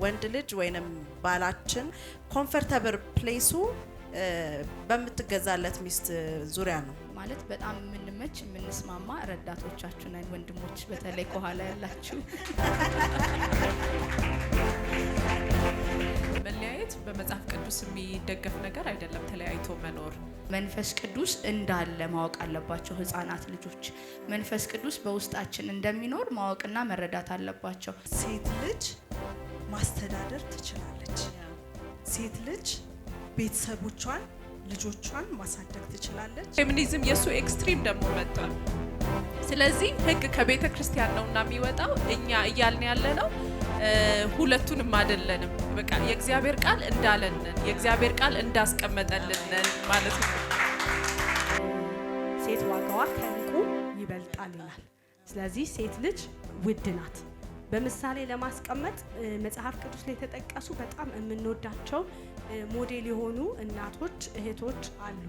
ወንድ ልጅ ወይንም ባላችን comfortable place ኡ በምትገዛለት ሚስት ዙሪያ ነው። ማለት በጣም የምንመች የምንስማማ ረዳቶቻችሁ ነን ወንድሞች፣ በተለይ ከኋላ ያላችሁ። መለያየት በመጽሐፍ ቅዱስ የሚደገፍ ነገር አይደለም። ተለያይቶ መኖር። መንፈስ ቅዱስ እንዳለ ማወቅ አለባቸው ህፃናት ልጆች። መንፈስ ቅዱስ በውስጣችን እንደሚኖር ማወቅና መረዳት አለባቸው። ሴት ልጅ ማስተዳደር ትችላለች። ሴት ልጅ ቤተሰቦቿን፣ ልጆቿን ማሳደግ ትችላለች። ፌሚኒዝም የእሱ extreme ደግሞ መጥቷል። ስለዚህ ህግ ከቤተ ክርስቲያን ነውና የሚወጣው፣ እኛ እያልን ያለ ነው ሁለቱንም አይደለንም። በቃ የእግዚአብሔር ቃል እንዳለንን፣ የእግዚአብሔር ቃል እንዳስቀመጠልንን ማለት ነው። ሴት ዋጋዋ ከዕንቁ ይበልጣል ይላል። ስለዚህ ሴት ልጅ ውድ ናት። በምሳሌ ለማስቀመጥ መጽሐፍ ቅዱስ ላይ የተጠቀሱ በጣም የምንወዳቸው ሞዴል የሆኑ እናቶች፣ እህቶች አሉ።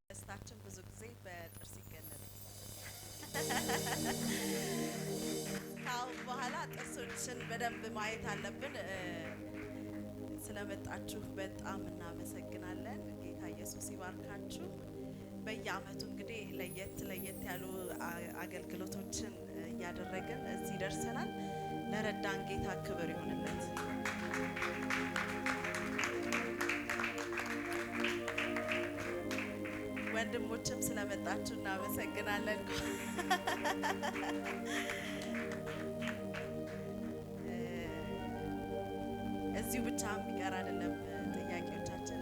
ደስታችን ብዙ ጊዜ በጥርስ ይገለጣል። ከአሁን በኋላ ጥርሶችን በደንብ ማየት አለብን። ስለመጣችሁ በጣም እናመሰግናለን። ጌታ ኢየሱስ ይባርካችሁ። በየአመቱ እንግዲህ ለየት ለየት ያሉ አገልግሎቶችን እያደረግን እዚህ ደርሰናል። ለረዳን ጌታ ክብር ይሁንለት። ወንድሞችም ስለመጣችሁ እናመሰግናለን። እዚሁ ብቻ የሚቀር አይደለም። ጥያቄዎቻችን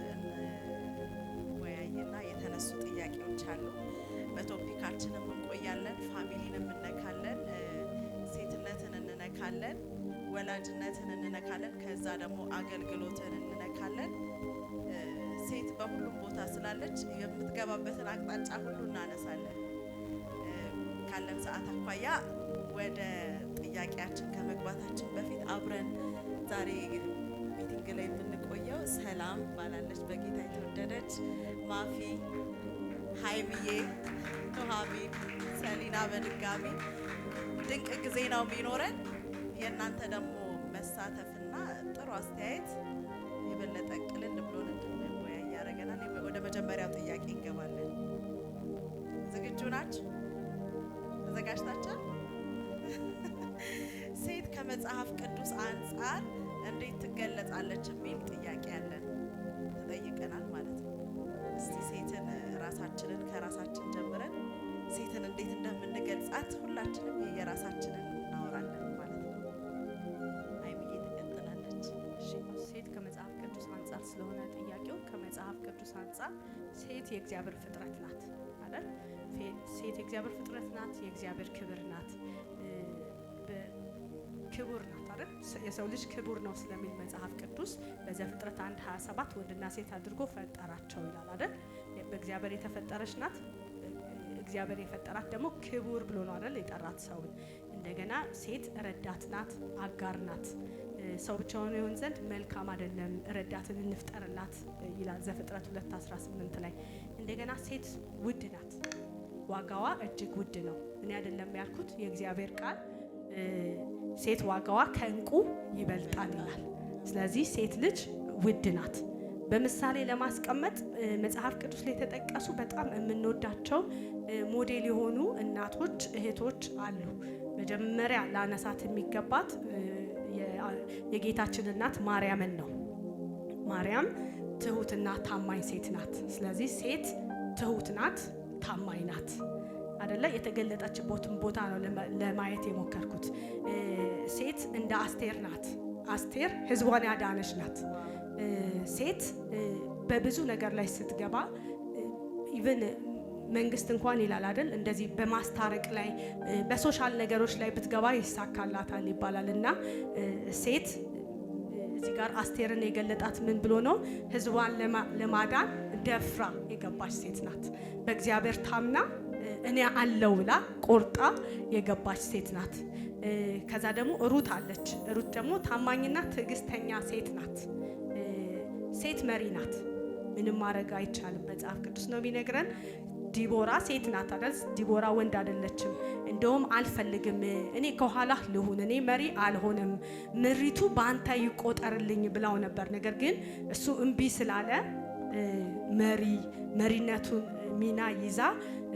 እንወያይና የተነሱ ጥያቄዎች አሉ። በ topic ኣችንም እንቆያለን። Family ንም እንነካለን፣ ሴትነትን እንነካለን፣ ወላጅነትን እንነካለን። ከዛ ደግሞ አገልግሎትን እንነካለን። ሴት በሁሉም ቦታ ስላለች የምትገባበትን አቅጣጫ ሁሉ እናነሳለን። ካለን ሰዓት አኳያ ወደ ጥያቄያችን ከመግባታችን በፊት አብረን ዛሬ meeting ላይ የምንቆየው ሰላም ባላለች በጌታ የተወደደች ማፊ፣ ሀይሚዬ፣ ኑሃሚን፣ ሰሊና በድጋሚ ድንቅ ጊዜ ነው የሚኖረን። የእናንተ ደግሞ መሳተፍና ጥሩ አስተያየት የበለጠ ቅልል ብሎን እንድንወያይ ያደርገናል። ወደ መጀመሪያው ጥያቄ እንገባለን። ዝግጁ ናችሁ? ተዘጋጅታችኋል? ሴት ከመጽሐፍ ቅዱስ አንጻር እንዴት ትገለጻለች የሚል ጥያቄ አለን፣ ተጠይቀናል ማለት ነው። እስቲ ሴትን ራሳችንን ከራሳችን ጀምረን ሴትን እንዴት እንደምንገልጻት ሁላችንም የየራሳችንን እናወራለን ማለት ነው። ሀይሚዬ ትቀጥላለች። እሺ፣ ሴት ከመጽሐፍ ቅዱስ አንጻር ስለሆነ ጥያቄው፣ ከመጽሐፍ ቅዱስ አንጻር ሴት የእግዚአብሔር ፍጥረት ናት አይደል? ሴት የእግዚአብሔር ፍጥረት ናት፣ የእግዚአብሔር ክብር ናት፣ ክቡር ናት አይደል? የሰው ልጅ ክቡር ነው ስለሚል መጽሐፍ ቅዱስ በዘፍጥረት 1:27 ወንድና ሴት አድርጎ ፈጠራቸው ይላል አይደል? በእግዚአብሔር የተፈጠረች ናት። እግዚአብሔር የፈጠራት ደግሞ ክቡር ብሎ ነው አይደል የጠራት ሰውን። እንደገና ሴት ረዳት ናት፣ አጋር ናት። ሰው ብቻውን ይሆን ዘንድ መልካም አይደለም፣ ረዳትን እንፍጠርላት ይላል ዘፍጥረት 2:18 ላይ። እንደገና ሴት ውድ ናት፣ ዋጋዋ እጅግ ውድ ነው። እኔ አይደለም ያልኩት፣ የእግዚአብሔር ቃል ሴት ዋጋዋ ከዕንቁ ይበልጣል ይላል። ስለዚህ ሴት ልጅ ውድ ናት። በምሳሌ ለማስቀመጥ መጽሐፍ ቅዱስ ላይ የተጠቀሱ በጣም የምንወዳቸው ሞዴል የሆኑ እናቶች፣ እህቶች አሉ። መጀመሪያ ላነሳት የሚገባት የጌታችን እናት ማርያምን ነው። ማርያም ትሁትና ታማኝ ሴት ናት። ስለዚህ ሴት ትሁት ናት፣ ታማኝ ናት አደለ? የተገለጠችበትን ቦታ ነው ለማየት የሞከርኩት። ሴት እንደ አስቴር ናት። አስቴር ሕዝቧን ያዳነች ናት። ሴት በብዙ ነገር ላይ ስትገባ even መንግስት እንኳን ይላል አይደል፣ እንደዚህ በማስታረቅ ላይ፣ በ social ነገሮች ላይ ብትገባ ይሳካላታል ይባላል። እና ሴት እዚህ ጋር አስቴርን የገለጣት ምን ብሎ ነው? ህዝቧን ለማዳን ደፍራ የገባች ሴት ናት። በእግዚአብሔር ታምና እኔ አለሁ ብላ ቆርጣ የገባች ሴት ናት። ከዛ ደግሞ ሩት አለች። ሩት ደግሞ ታማኝና ትዕግስተኛ ሴት ናት። ሴት መሪ ናት። ምንም ማድረግ አይቻልም። መጽሐፍ ቅዱስ ነው የሚነግረን። ዲቦራ ሴት ናት አይደል? ዲቦራ ወንድ አይደለችም። እንደውም አልፈልግም፣ እኔ ከኋላህ ልሁን፣ እኔ መሪ አልሆንም፣ ምሪቱ በአንተ ይቆጠርልኝ ብላው ነበር። ነገር ግን እሱ እምቢ ስላለ መሪነቱን ሚና ይዛ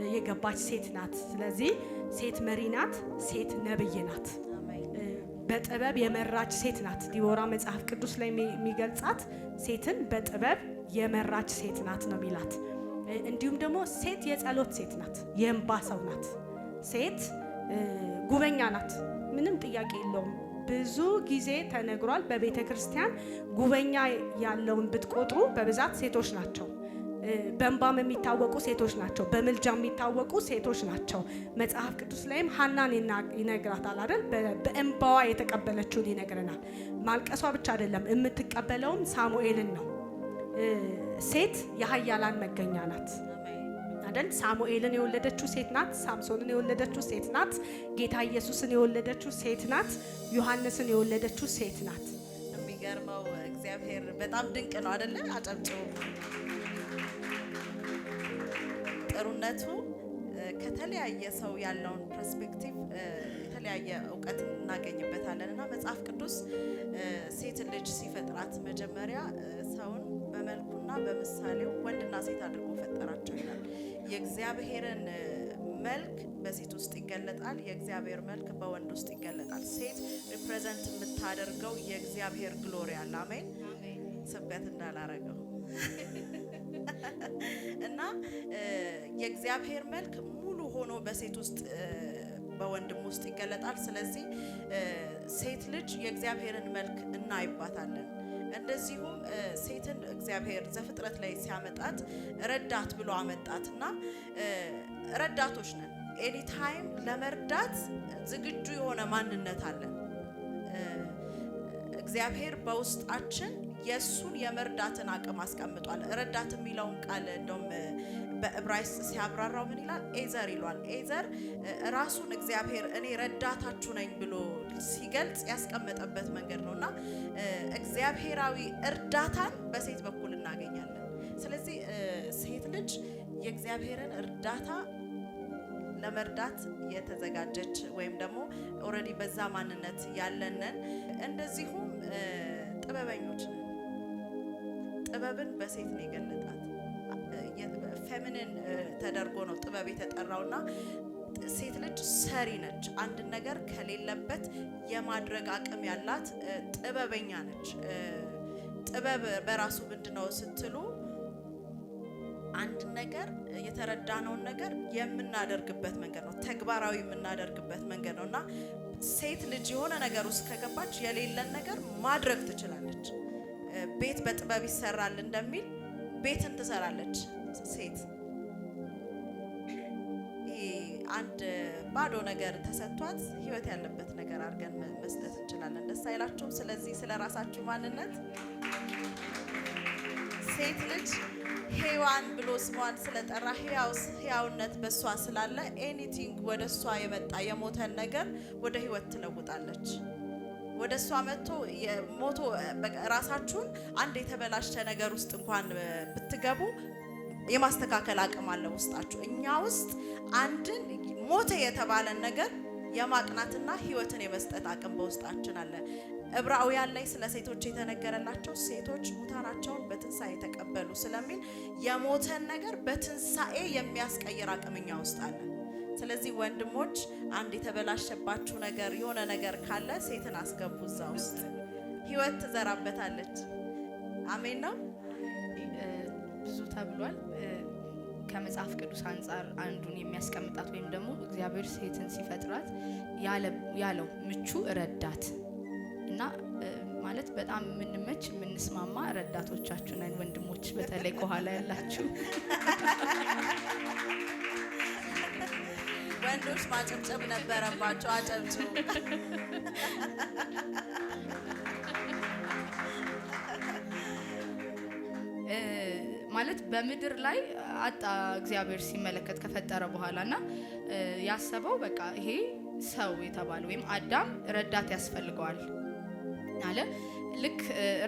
የገባች ሴት ናት። ስለዚህ ሴት መሪ ናት፣ ሴት ነብይ ናት። በጥበብ የመራች ሴት ናት። ዲቦራ መጽሐፍ ቅዱስ ላይ የሚገልጻት ሴትን በጥበብ የመራች ሴት ናት ነው የሚላት። እንዲሁም ደግሞ ሴት የጸሎት ሴት ናት፣ የእንባ ሰው ናት። ሴት ጉበኛ ናት፣ ምንም ጥያቄ የለውም። ብዙ ጊዜ ተነግሯል። በቤተ ክርስቲያን ጉበኛ ያለውን ብትቆጥሩ በብዛት ሴቶች ናቸው። በእንባም የሚታወቁ ሴቶች ናቸው። በምልጃ የሚታወቁ ሴቶች ናቸው። መጽሐፍ ቅዱስ ላይም ሀናን ይነግራታል አይደል? በእንባዋ የተቀበለችውን ይነግረናል። ማልቀሷ ብቻ አይደለም፣ የምትቀበለውም ሳሙኤልን ነው። ሴት የኃያላን መገኛ ናት አይደል? ሳሙኤልን የወለደችው ሴት ናት። ሳምሶንን የወለደችው ሴት ናት። ጌታ ኢየሱስን የወለደችው ሴት ናት። ዮሐንስን የወለደችው ሴት ናት። የሚገርመው እግዚአብሔር በጣም ድንቅ ነው አይደለ? አጨብጭቡ። ጥሩነቱ ከተለያየ ሰው ያለውን perspective፣ የተለያየ እውቀት እናገኝበታለን። እና መጽሐፍ ቅዱስ ሴት ልጅ ሲፈጥራት መጀመሪያ ሰውን በመልኩና በምሳሌው ወንድና ሴት አድርጎ ፈጠራቸው ይላል። የእግዚአብሔርን መልክ በሴት ውስጥ ይገለጣል። የእግዚአብሔር መልክ በወንድ ውስጥ ይገለጣል። ሴት represent የምታደርገው የእግዚአብሔር glory አለ። አሜን። ስብከት እንዳላረገው እና የእግዚአብሔር መልክ ሙሉ ሆኖ በሴት ውስጥ፣ በወንድም ውስጥ ይገለጣል። ስለዚህ ሴት ልጅ የእግዚአብሔርን መልክ እናይባታለን። እንደዚሁም ሴትን እግዚአብሔር ዘፍጥረት ላይ ሲያመጣት ረዳት ብሎ አመጣት እና ረዳቶች ነን። Anytime ለመርዳት ዝግጁ የሆነ ማንነት አለን። እግዚአብሔር በውስጣችን የእሱን የመርዳትን አቅም አስቀምጧል። ረዳት የሚለውን ቃል እንደውም በዕብራይስጥ ሲያብራራው ምን ይላል? ኤዘር ይሏል። ኤዘር ራሱን እግዚአብሔር እኔ ረዳታችሁ ነኝ ብሎ ሲገልጽ ያስቀመጠበት መንገድ ነው እና እግዚአብሔራዊ እርዳታን በሴት በኩል እናገኛለን። ስለዚህ ሴት ልጅ የእግዚአብሔርን እርዳታ ለመርዳት የተዘጋጀች ወይም ደግሞ already በዛ ማንነት ያለንን፣ እንደዚሁም ጥበበኞች ነን። ጥበብን በሴት ነው የገለጣት። Feminine ተደርጎ ነው ጥበብ የተጠራውና ሴት ልጅ ሰሪ ነች። አንድን ነገር ከሌለበት የማድረግ አቅም ያላት ጥበበኛ ነች። ጥበብ በራሱ ምንድነው ስትሉ አንድ ነገር፣ የተረዳነውን ነገር የምናደርግበት መንገድ ነው። ተግባራዊ የምናደርግበት መንገድ ነው እና ሴት ልጅ የሆነ ነገር ውስጥ ከገባች የሌለን ነገር ማድረግ ትችላለች። ቤት በጥበብ ይሰራል እንደሚል ቤትን ትሰራለች ሴት። ይሄ አንድ ባዶ ነገር ተሰጥቷት ህይወት ያለበት ነገር አድርገን መስጠት እንችላለን። ደስ አይላችሁም? ስለዚህ ስለ ራሳችሁ ማንነት ሴት ልጅ ሔዋን ብሎ ስሟን ስለጠራ ህያውነት በእሷ ስላለ anything ወደ እሷ የመጣ የሞተን ነገር ወደ ህይወት ትለውጣለች። ወደ እሷ መጥቶ ሞቶ በቃ ራሳችሁን አንድ የተበላሸ ነገር ውስጥ እንኳን ብትገቡ የማስተካከል አቅም አለ ውስጣችሁ። እኛ ውስጥ አንድን ሞተ የተባለን ነገር የማቅናትና ህይወትን የመስጠት አቅም በውስጣችን አለ። ዕብራውያን ላይ ስለ ሴቶች የተነገረላቸው ሴቶች ሙታናቸውን በትንሣኤ ተቀበሉ ስለሚል የሞተን ነገር በትንሣኤ የሚያስቀይር አቅም እኛ ውስጥ አለ። ስለዚህ ወንድሞች፣ አንድ የተበላሸባችሁ ነገር፣ የሆነ ነገር ካለ ሴትን አስገቡ እዛ ውስጥ፣ ህይወት ትዘራበታለች። አሜን ነው። ብዙ ተብሏል። ከመጽሐፍ ቅዱስ አንጻር አንዱን የሚያስቀምጣት ወይም ደግሞ እግዚአብሔር ሴትን ሲፈጥራት ያለው ምቹ ረዳት እና ማለት በጣም የምንመች፣ የምንስማማ ረዳቶቻችሁ ነን ወንድሞች፣ በተለይ ከኋላ ያላችሁ። ወንዶች ማጨብጨብ ነበረባቸው። አጨብጭቡ። ማለት በምድር ላይ አጣ እግዚአብሔር ሲመለከት ከፈጠረ በኋላ እና ያሰበው በቃ ይሄ ሰው የተባለ ወይም አዳም ረዳት ያስፈልገዋል አለ። ልክ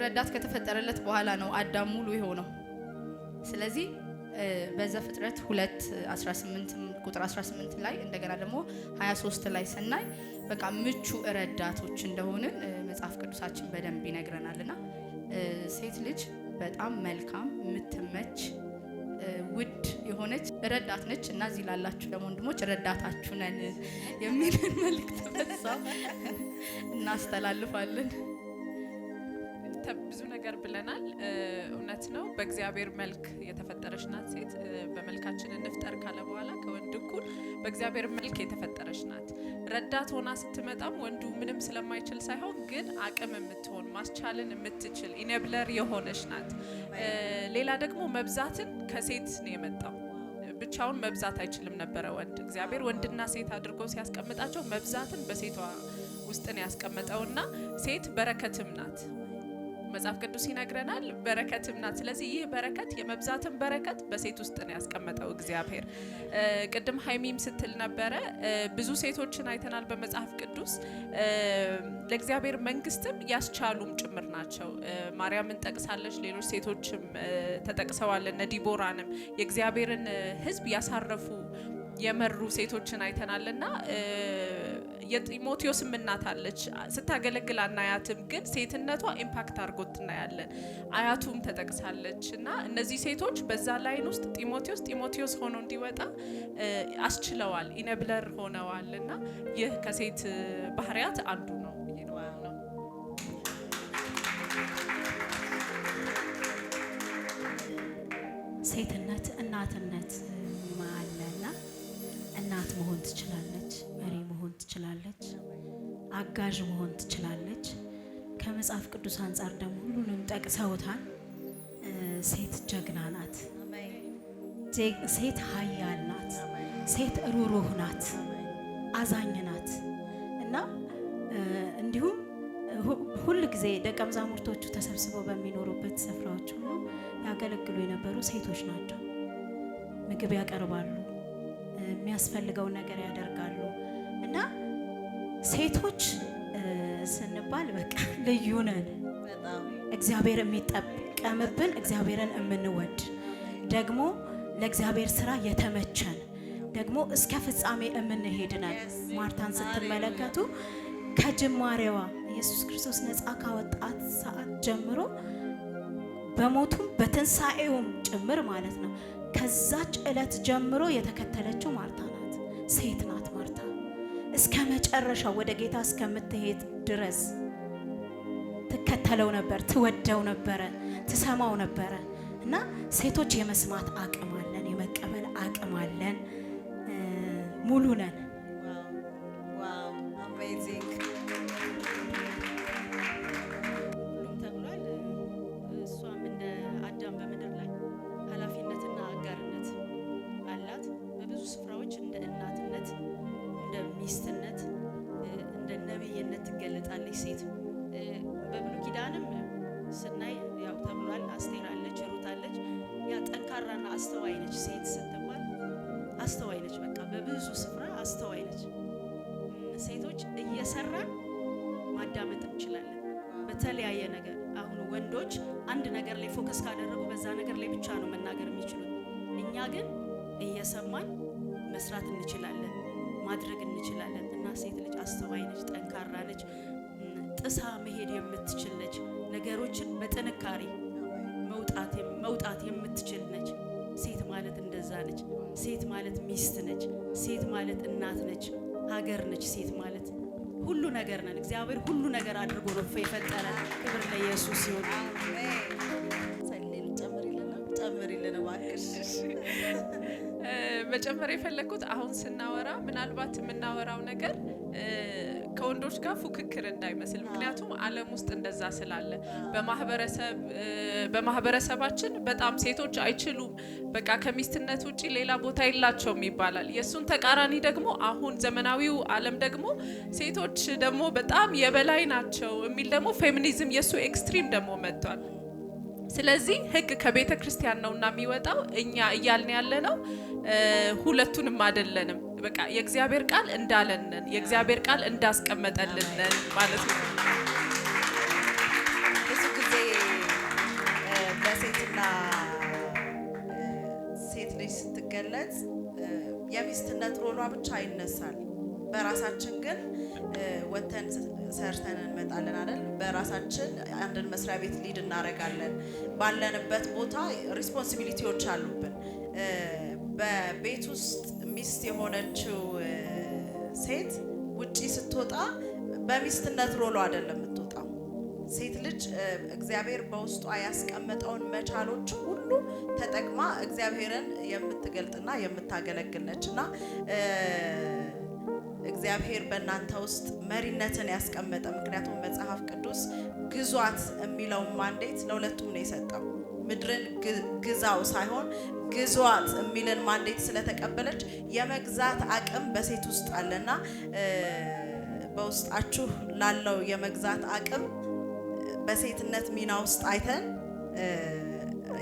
ረዳት ከተፈጠረለት በኋላ ነው አዳም ሙሉ የሆነው። ስለዚህ በዘፍጥረት 2:18 ቁጥር 18 ላይ እንደገና ደግሞ 23 ላይ ስናይ በቃ ምቹ ረዳቶች እንደሆንን መጽሐፍ ቅዱሳችን በደንብ ይነግረናልና ሴት ልጅ በጣም መልካም፣ የምትመች፣ ውድ የሆነች ረዳት ነች። እና እዚህ ላላችሁ ደግሞ ወንድሞች ረዳታችሁ ነን የሚልን መልእክት በዛው እናስተላልፋለን። ብዙ ነገር ብለናል። እውነት ነው። በእግዚአብሔር መልክ የተፈጠረች ናት ሴት። በመልካችን እንፍጠር ካለ በኋላ ከወንድ እኩል በእግዚአብሔር መልክ የተፈጠረች ናት። ረዳት ሆና ስትመጣም ወንዱ ምንም ስለማይችል ሳይሆን ግን አቅም የምትሆን፣ ማስቻልን የምትችል፣ enabler የሆነች ናት። ሌላ ደግሞ መብዛትን ከሴት ነው የመጣው። ብቻውን መብዛት አይችልም ነበረ ወንድ። እግዚአብሔር ወንድና ሴት አድርጎ ሲያስቀምጣቸው መብዛትን በሴቷ ውስጥ ነው ያስቀመጠውና ሴት በረከትም ናት። መጽሐፍ ቅዱስ ይነግረናል፣ በረከትም ናት። ስለዚህ ይህ በረከት የመብዛትን በረከት በሴት ውስጥ ነው ያስቀመጠው እግዚአብሔር። ቅድም ሀይሚም ስትል ነበረ፣ ብዙ ሴቶችን አይተናል በመጽሐፍ ቅዱስ፣ ለእግዚአብሔር መንግስትም ያስቻሉም ጭምር ናቸው። ማርያምን ጠቅሳለች፣ ሌሎች ሴቶችም ተጠቅሰዋል። እነ ዲቦራንም የእግዚአብሔርን ሕዝብ ያሳረፉ፣ የመሩ ሴቶችን አይተናልና የጢሞቴዎስም እናት አለች። ስታገለግል አናያትም፣ ግን ሴትነቷ impact አድርጎት እናያለን። አያቱም ተጠቅሳለች። እና እነዚህ ሴቶች በዛ line ውስጥ ጢሞቴዎስ ጢሞቴዎስ ሆኖ እንዲወጣ አስችለዋል፣ enabler ሆነዋል። እና ይህ ከሴት ባህሪያት አንዱ ነው ብዬ ነው የማምነው። ሴትነት እናትነት አለና እናት መሆን ትችላለች፣ መሪ መሆን ትችላለች፣ አጋዥ መሆን ትችላለች። ከመጽሐፍ ቅዱስ አንጻር ደግሞ ሁሉንም ጠቅሰውታል። ሴት ጀግና ናት። ሴት ኃያል ናት። ሴት ሩሩህ ናት፣ አዛኝ ናት። እና እንዲሁም ሁል ጊዜ ደቀ መዛሙርቶቹ ተሰብስበው በሚኖሩበት ስፍራዎች ሁሉ ያገለግሉ የነበሩ ሴቶች ናቸው። ምግብ ያቀርባሉ፣ የሚያስፈልገውን ነገር ያደርጋሉ። እና ሴቶች ስንባል በቃ ልዩ ነን። እግዚአብሔር የሚጠቀምብን፣ እግዚአብሔርን የምንወድ፣ ደግሞ ለእግዚአብሔር ስራ የተመቸን፣ ደግሞ እስከ ፍጻሜ የምንሄድ ነን። ማርታን ስትመለከቱ ከጅማሬዋ ኢየሱስ ክርስቶስ ነፃ ካወጣት ሰዓት ጀምሮ በሞቱም በትንሣኤውም ጭምር ማለት ነው። ከዛች ዕለት ጀምሮ የተከተለችው ማርታ ናት። ሴት ናት ማርታ። እስከ መጨረሻው ወደ ጌታ እስከምትሄድ ድረስ ትከተለው ነበር፣ ትወደው ነበረ፣ ትሰማው ነበረ። እና ሴቶች የመስማት አቅም አለን፣ የመቀበል አቅም አለን፣ ሙሉ ነን። Wow, amazing! ሁሉም ተብሏል። እሷም እንደ አዳም በምድር ላይ ኃላፊነትና አጋርነት አላት። በብዙ ስፍራዎች እንደ እናትነት፣ እንደ ሚስትነት፣ እንደ ነቢይነት ትገለጣለች ሴት። በብሉይ ኪዳንም ስናይ ያው ተብሏል። አስቴር አለች፣ ሩት አለች። ያ ጠንካራና አስተዋይ ነች። ሴት ስትባል አስተዋይ ነች። በቃ በብዙ ስፍራ አስተዋይ ነች። ሴቶች እየሰራን ማዳመጥ እንችላለን በተለያየ ነገር። አሁን ወንዶች አንድ ነገር ላይ focus ካደረጉ በዛ ነገር ላይ ብቻ ነው መናገር የሚችሉት። እኛ ግን እየሰማን መስራት እንችላለን፣ ማድረግ እንችላለን። እና ሴት ልጅ አስተዋይ ነች፣ ጠንካራ ነች፣ ጥሳ መሄድ የምትችል ነች። ነገሮችን በጥንካሬ መውጣት የምትችል ነች። ሴት ማለት እንደዛ ነች። ሴት ማለት ሚስት ነች። ሴት ማለት እናት ነች፣ ሀገር ነች። ሴት ማለት ሁሉ ነገር ነን። እግዚአብሔር ሁሉ ነገር አድርጎ ነው የፈጠረን። ክብር ለኢየሱስ ይሁን። ጸልይ፣ ጨምሪልን፣ ጨምሪልን እባክሽ። መጨመር የፈለግኩት አሁን ስናወራ ምናልባት የምናወራው ነገር ከወንዶች ጋር ፉክክር እንዳይመስል፣ ምክንያቱም ዓለም ውስጥ እንደዛ ስላለ በማህበረሰባችን በጣም ሴቶች አይችሉም፣ በቃ ከሚስትነት ውጪ ሌላ ቦታ የላቸውም ይባላል። የእሱን ተቃራኒ ደግሞ አሁን ዘመናዊው ዓለም ደግሞ ሴቶች ደግሞ በጣም የበላይ ናቸው የሚል ደግሞ ፌሚኒዝም የእሱ extreme ደግሞ መጥቷል። ስለዚህ ሕግ ከቤተ ክርስቲያን ነውና የሚወጣው፣ እኛ እያልን ያለ ነው ሁለቱንም አይደለንም። በቃ የእግዚአብሔር ቃል እንዳለንን፣ የእግዚአብሔር ቃል እንዳስቀመጠልን ነን ማለት ነው። ብዙ ጊዜ በሴትና ሴት ልጅ ስትገለጽ የሚስትነት role ዋ ብቻ ይነሳል። በራሳችን ግን ወተን ሰርተን እንመጣለን አይደል? በራሳችን አንድን መስሪያ ቤት lead እናደርጋለን። ባለንበት ቦታ responsibility ዎች አሉብን። በቤት ውስጥ ሚስት የሆነችው ሴት ውጪ ስትወጣ በሚስትነት role ዋ አይደለም የምትወጣው። ሴት ልጅ እግዚአብሔር በውስጧ ያስቀመጠውን መቻሎች ሁሉ ተጠቅማ እግዚአብሔርን የምትገልጥና የምታገለግል ነች እና እግዚአብሔር በእናንተ ውስጥ መሪነትን ያስቀመጠ፣ ምክንያቱም መጽሐፍ ቅዱስ ግዟት የሚለውን mandate ለሁለቱም ነው የሰጠው። ምድርን ግዛው ሳይሆን ግዟት የሚልን mandate ስለተቀበለች የመግዛት አቅም በሴት ውስጥ አለና በውስጣችሁ ላለው የመግዛት አቅም በሴትነት ሚና ውስጥ አይተን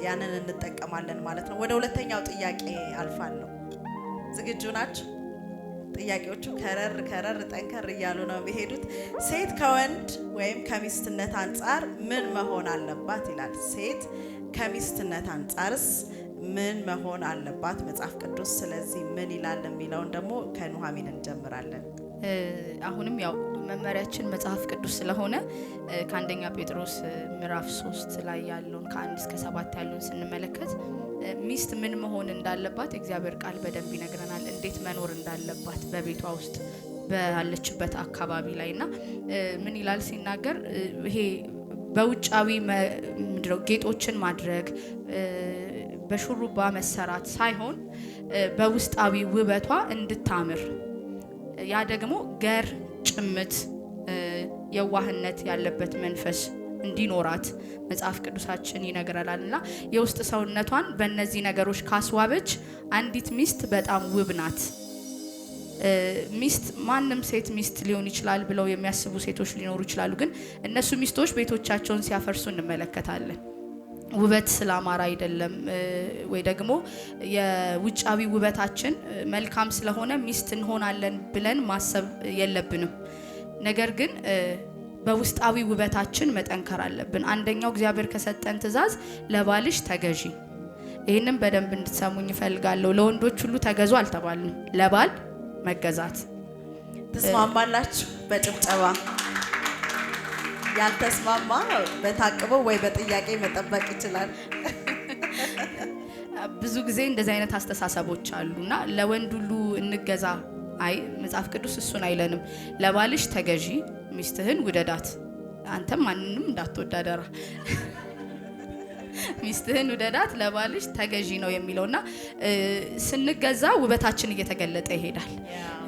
ያንን እንጠቀማለን ማለት ነው። ወደ ሁለተኛው ጥያቄ አልፋለሁ። ዝግጁ ናችሁ? ጥያቄዎቹ ከረር ከረር ጠንከር እያሉ ነው የሚሄዱት። ሴት ከወንድ ወይም ከሚስትነት አንጻር ምን መሆን አለባት ይላል። ሴት ከሚስትነት አንጻርስ ምን መሆን አለባት? መጽሐፍ ቅዱስ ስለዚህ ምን ይላል የሚለውን ደግሞ ከኑሐሚን እንጀምራለን። አሁንም ያው መመሪያችን መጽሐፍ ቅዱስ ስለሆነ ከአንደኛ ጴጥሮስ ምዕራፍ 3 ላይ ያለውን ከ1 እስከ 7 ያለውን ስንመለከት ሚስት ምን መሆን እንዳለባት የእግዚአብሔር ቃል በደንብ ይነግረናል። እንዴት መኖር እንዳለባት በቤቷ ውስጥ፣ ባለችበት አካባቢ ላይ። እና ምን ይላል ሲናገር፣ ይሄ በውጫዊ ምንድነው ጌጦችን ማድረግ፣ በሹሩባ መሰራት ሳይሆን በውስጣዊ ውበቷ እንድታምር፣ ያ ደግሞ ገር፣ ጭምት፣ የዋህነት ያለበት መንፈስ እንዲኖራት መጽሐፍ ቅዱሳችን ይነግረናል። እና የውስጥ ሰውነቷን በእነዚህ ነገሮች ካስዋበች አንዲት ሚስት በጣም ውብ ናት። ሚስት ማንም ሴት ሚስት ሊሆን ይችላል ብለው የሚያስቡ ሴቶች ሊኖሩ ይችላሉ። ግን እነሱ ሚስቶች ቤቶቻቸውን ሲያፈርሱ እንመለከታለን። ውበት ስላማረ አይደለም፣ ወይ ደግሞ የውጫዊ ውበታችን መልካም ስለሆነ ሚስት እንሆናለን ብለን ማሰብ የለብንም። ነገር ግን በውስጣዊ ውበታችን መጠንከር አለብን። አንደኛው እግዚአብሔር ከሰጠን ትእዛዝ ለባልሽ ተገዢ። ይህንም በደንብ እንድትሰሙኝ እፈልጋለሁ። ለወንዶች ሁሉ ተገዙ አልተባልንም፣ ለባል መገዛት። ትስማማላችሁ? በጭብጨባ። ያልተስማማ በታቅበው ወይ በጥያቄ መጠበቅ ይችላል። ብዙ ጊዜ እንደዚህ አይነት አስተሳሰቦች አሉና ለወንድ ሁሉ እንገዛ። አይ፣ መጽሐፍ ቅዱስ እሱን አይለንም። ለባልሽ ተገዢ፣ ሚስትህን ውደዳት። አንተም ማንንም እንዳትወድ አደራ። ሚስትህን ውደዳት፣ ለባልሽ ተገዢ ነው የሚለውና ስንገዛ ውበታችን እየተገለጠ ይሄዳል።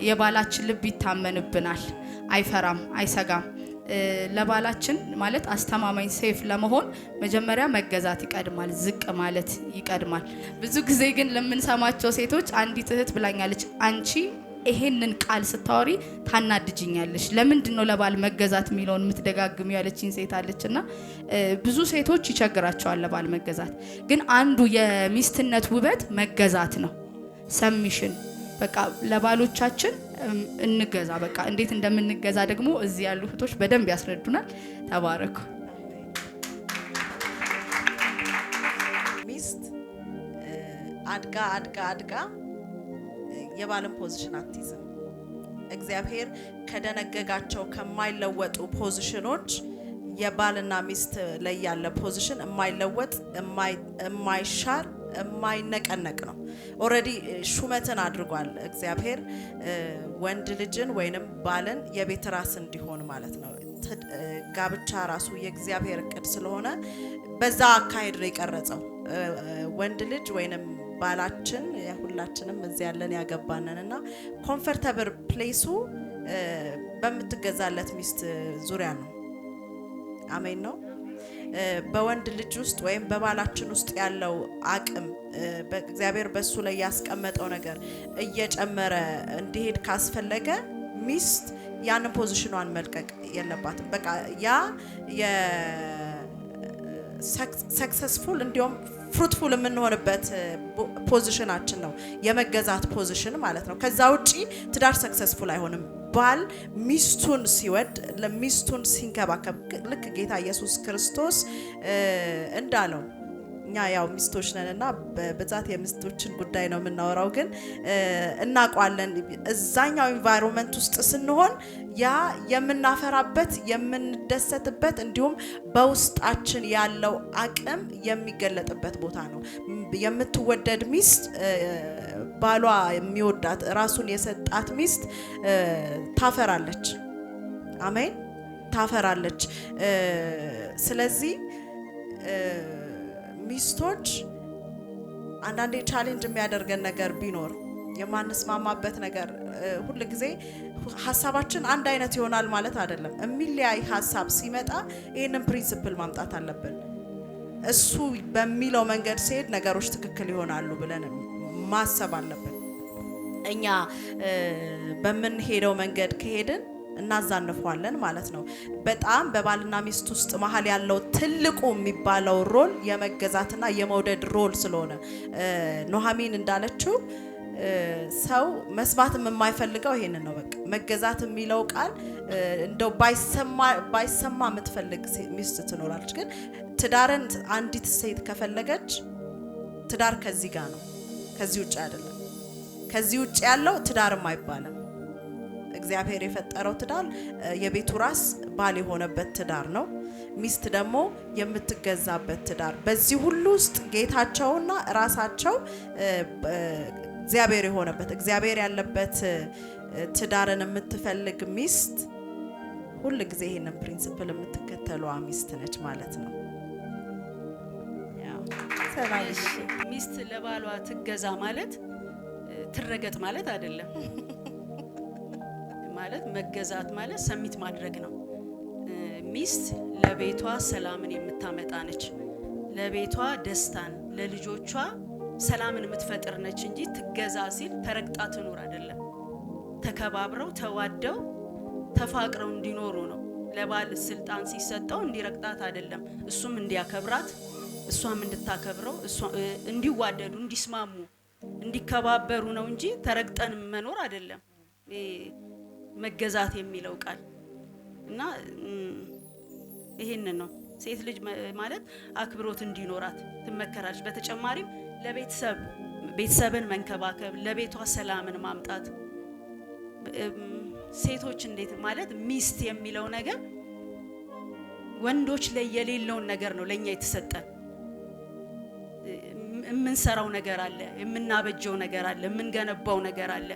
የባላችን ልብ ይታመንብናል። አይፈራም፣ አይሰጋም። ለባላችን ማለት አስተማማኝ safe ለመሆን መጀመሪያ መገዛት ይቀድማል፣ ዝቅ ማለት ይቀድማል። ብዙ ጊዜ ግን ለምንሰማቸው ሴቶች፣ አንዲት እህት ብላኛለች፣ አንቺ ይሄንን ቃል ስታወሪ ታናድጅኛለሽ። ለምንድን ነው ለባል መገዛት የሚለውን የምትደጋግሚው ያለችኝ ሴት አለች። እና ብዙ ሴቶች ይቸግራቸዋል ለባል መገዛት። ግን አንዱ የሚስትነት ውበት መገዛት ነው። Submission፣ በቃ ለባሎቻችን እንገዛ። በቃ እንዴት እንደምንገዛ ደግሞ እዚህ ያሉ እህቶች በደንብ ያስረዱናል። ተባረኩ። ሚስት አድጋ አድጋ አድጋ የባልን position አትይዝም። እግዚአብሔር ከደነገጋቸው ከማይለወጡ position ኖች የባልና ሚስት ላይ ያለ position የማይለወጥ፣ የማይሻር፣ የማይነቀነቅ ነው። Already ሹመትን አድርጓል እግዚአብሔር ወንድ ልጅን ወይንም ባልን የቤት ራስ እንዲሆን ማለት ነው። ጋብቻ ራሱ የእግዚአብሔር እቅድ ስለሆነ በዛ አካሄድ ነው የቀረጸው። ወንድ ልጅ ወይንም ባላችን፣ ሁላችንም እዚህ ያለን ያገባንን እና comfortable place ኡ በምትገዛለት ሚስት ዙሪያ ነው። አሜን ነው። በወንድ ልጅ ውስጥ ወይም በባላችን ውስጥ ያለው አቅም፣ እግዚአብሔር በሱ ላይ ያስቀመጠው ነገር እየጨመረ እንዲሄድ ካስፈለገ ሚስት ያንን position ኗን መልቀቅ የለባትም። በቃ ያ successful እንዲሁም fruitful የምንሆንበት position ኣችን ነው፣ የመገዛት position ማለት ነው። ከዛ ውጪ ትዳር successful አይሆንም። ባል ሚስቱን ሲወድ፣ ለሚስቱን ሲንከባከብ፣ ልክ ጌታ ኢየሱስ ክርስቶስ እንዳለው እኛ ያው ሚስቶች ነንና በብዛት የሚስቶችን ጉዳይ ነው የምናወራው፣ ግን እናውቀዋለን። እዛኛው environment ውስጥ ስንሆን ያ የምናፈራበት፣ የምንደሰትበት እንዲሁም በውስጣችን ያለው አቅም የሚገለጥበት ቦታ ነው። የምትወደድ ሚስት፣ ባሏ የሚወዳት፣ ራሱን የሰጣት ሚስት ታፈራለች። አሜን፣ ታፈራለች። ስለዚህ ሚስቶች አንዳንዴ challenge የሚያደርገን ነገር ቢኖር፣ የማንስማማበት ነገር፣ ሁል ጊዜ ሀሳባችን አንድ አይነት ይሆናል ማለት አይደለም። የሚለያይ ሀሳብ ሲመጣ ይህንን principle ማምጣት አለብን። እሱ በሚለው መንገድ ሲሄድ ነገሮች ትክክል ይሆናሉ ብለን ማሰብ አለብን። እኛ በምንሄደው መንገድ ከሄድን እናዛንፈዋለን ማለት ነው። በጣም በባልና ሚስት ውስጥ መሀል ያለው ትልቁ የሚባለው role የመገዛትና የመውደድ role ስለሆነ ኑሐሚን እንዳለችው ሰው መስማትም የማይፈልገው ይሄንን ነው። በቃ መገዛት የሚለው ቃል እንደው ባይሰማ የምትፈልግ ሚስት ትኖራለች። ግን ትዳርን አንዲት ሴት ከፈለገች ትዳር ከዚህ ጋር ነው፣ ከዚህ ውጭ አይደለም። ከዚህ ውጭ ያለው ትዳርም አይባልም። እግዚአብሔር የፈጠረው ትዳር የቤቱ ራስ ባል የሆነበት ትዳር ነው። ሚስት ደግሞ የምትገዛበት ትዳር። በዚህ ሁሉ ውስጥ ጌታቸውና ራሳቸው እግዚአብሔር የሆነበት፣ እግዚአብሔር ያለበት ትዳርን የምትፈልግ ሚስት ሁል ጊዜ ይሄንን principle የምትከተለዋ ሚስት ነች ማለት ነው። ሰላም። ሚስት ለባሏ ትገዛ ማለት ትረገጥ ማለት አይደለም። ማለት መገዛት ማለት submit ማድረግ ነው። ሚስት ለቤቷ ሰላምን የምታመጣ ነች። ለቤቷ ደስታን፣ ለልጆቿ ሰላምን የምትፈጥር ነች እንጂ ትገዛ ሲል ተረግጣ ትኑር አይደለም። ተከባብረው፣ ተዋደው፣ ተፋቅረው እንዲኖሩ ነው። ለባል ስልጣን ሲሰጠው እንዲረግጣት አይደለም። እሱም እንዲያከብራት እሷም እንድታከብረው፣ እንዲዋደዱ፣ እንዲስማሙ፣ እንዲከባበሩ ነው እንጂ ተረግጠን መኖር አይደለም መገዛት የሚለው ቃል። እና ይሄንን ነው። ሴት ልጅ ማለት አክብሮት እንዲኖራት ትመከራለች። በተጨማሪም ለቤተሰብ፣ ቤተሰብን መንከባከብ፣ ለቤቷ ሰላምን ማምጣት። ሴቶች እንዴት ማለት ሚስት የሚለው ነገር ወንዶች ላይ የሌለውን ነገር ነው ለኛ የተሰጠን። የምንሰራው ነገር አለ፣ የምናበጀው ነገር አለ፣ የምንገነባው ነገር አለ።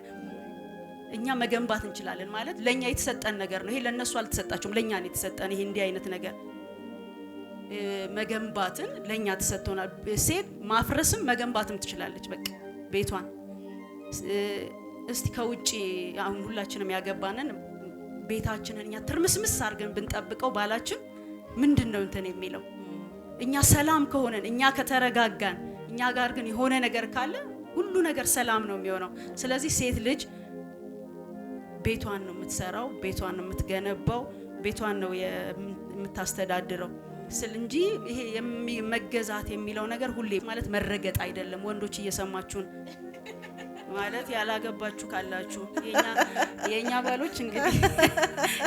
እኛ መገንባት እንችላለን ማለት ለኛ የተሰጠን ነገር ነው። ይሄ ለነሱ አልተሰጣቸውም፣ ለኛ ነው የተሰጠን። ይሄ እንዲህ አይነት ነገር መገንባትን ለኛ ተሰጥቶናል። ሴት ማፍረስም መገንባትም ትችላለች። በቃ ቤቷን እስቲ ከውጪ አሁን ሁላችንም ያገባንን ቤታችንን እኛ ትርምስምስ አድርገን ብንጠብቀው ባላችን ምንድን ነው እንትን የሚለው? እኛ ሰላም ከሆነን፣ እኛ ከተረጋጋን፣ እኛ ጋር ግን የሆነ ነገር ካለ ሁሉ ነገር ሰላም ነው የሚሆነው። ስለዚህ ሴት ልጅ ቤቷን ነው የምትሰራው፣ ቤቷን ነው የምትገነባው፣ ቤቷን ነው የምታስተዳድረው ስል እንጂ ይሄ መገዛት የሚለው ነገር ሁሌ ማለት መረገጥ አይደለም። ወንዶች እየሰማችሁን ማለት ያላገባችሁ ካላችሁ የኛ ባሎች እንግዲህ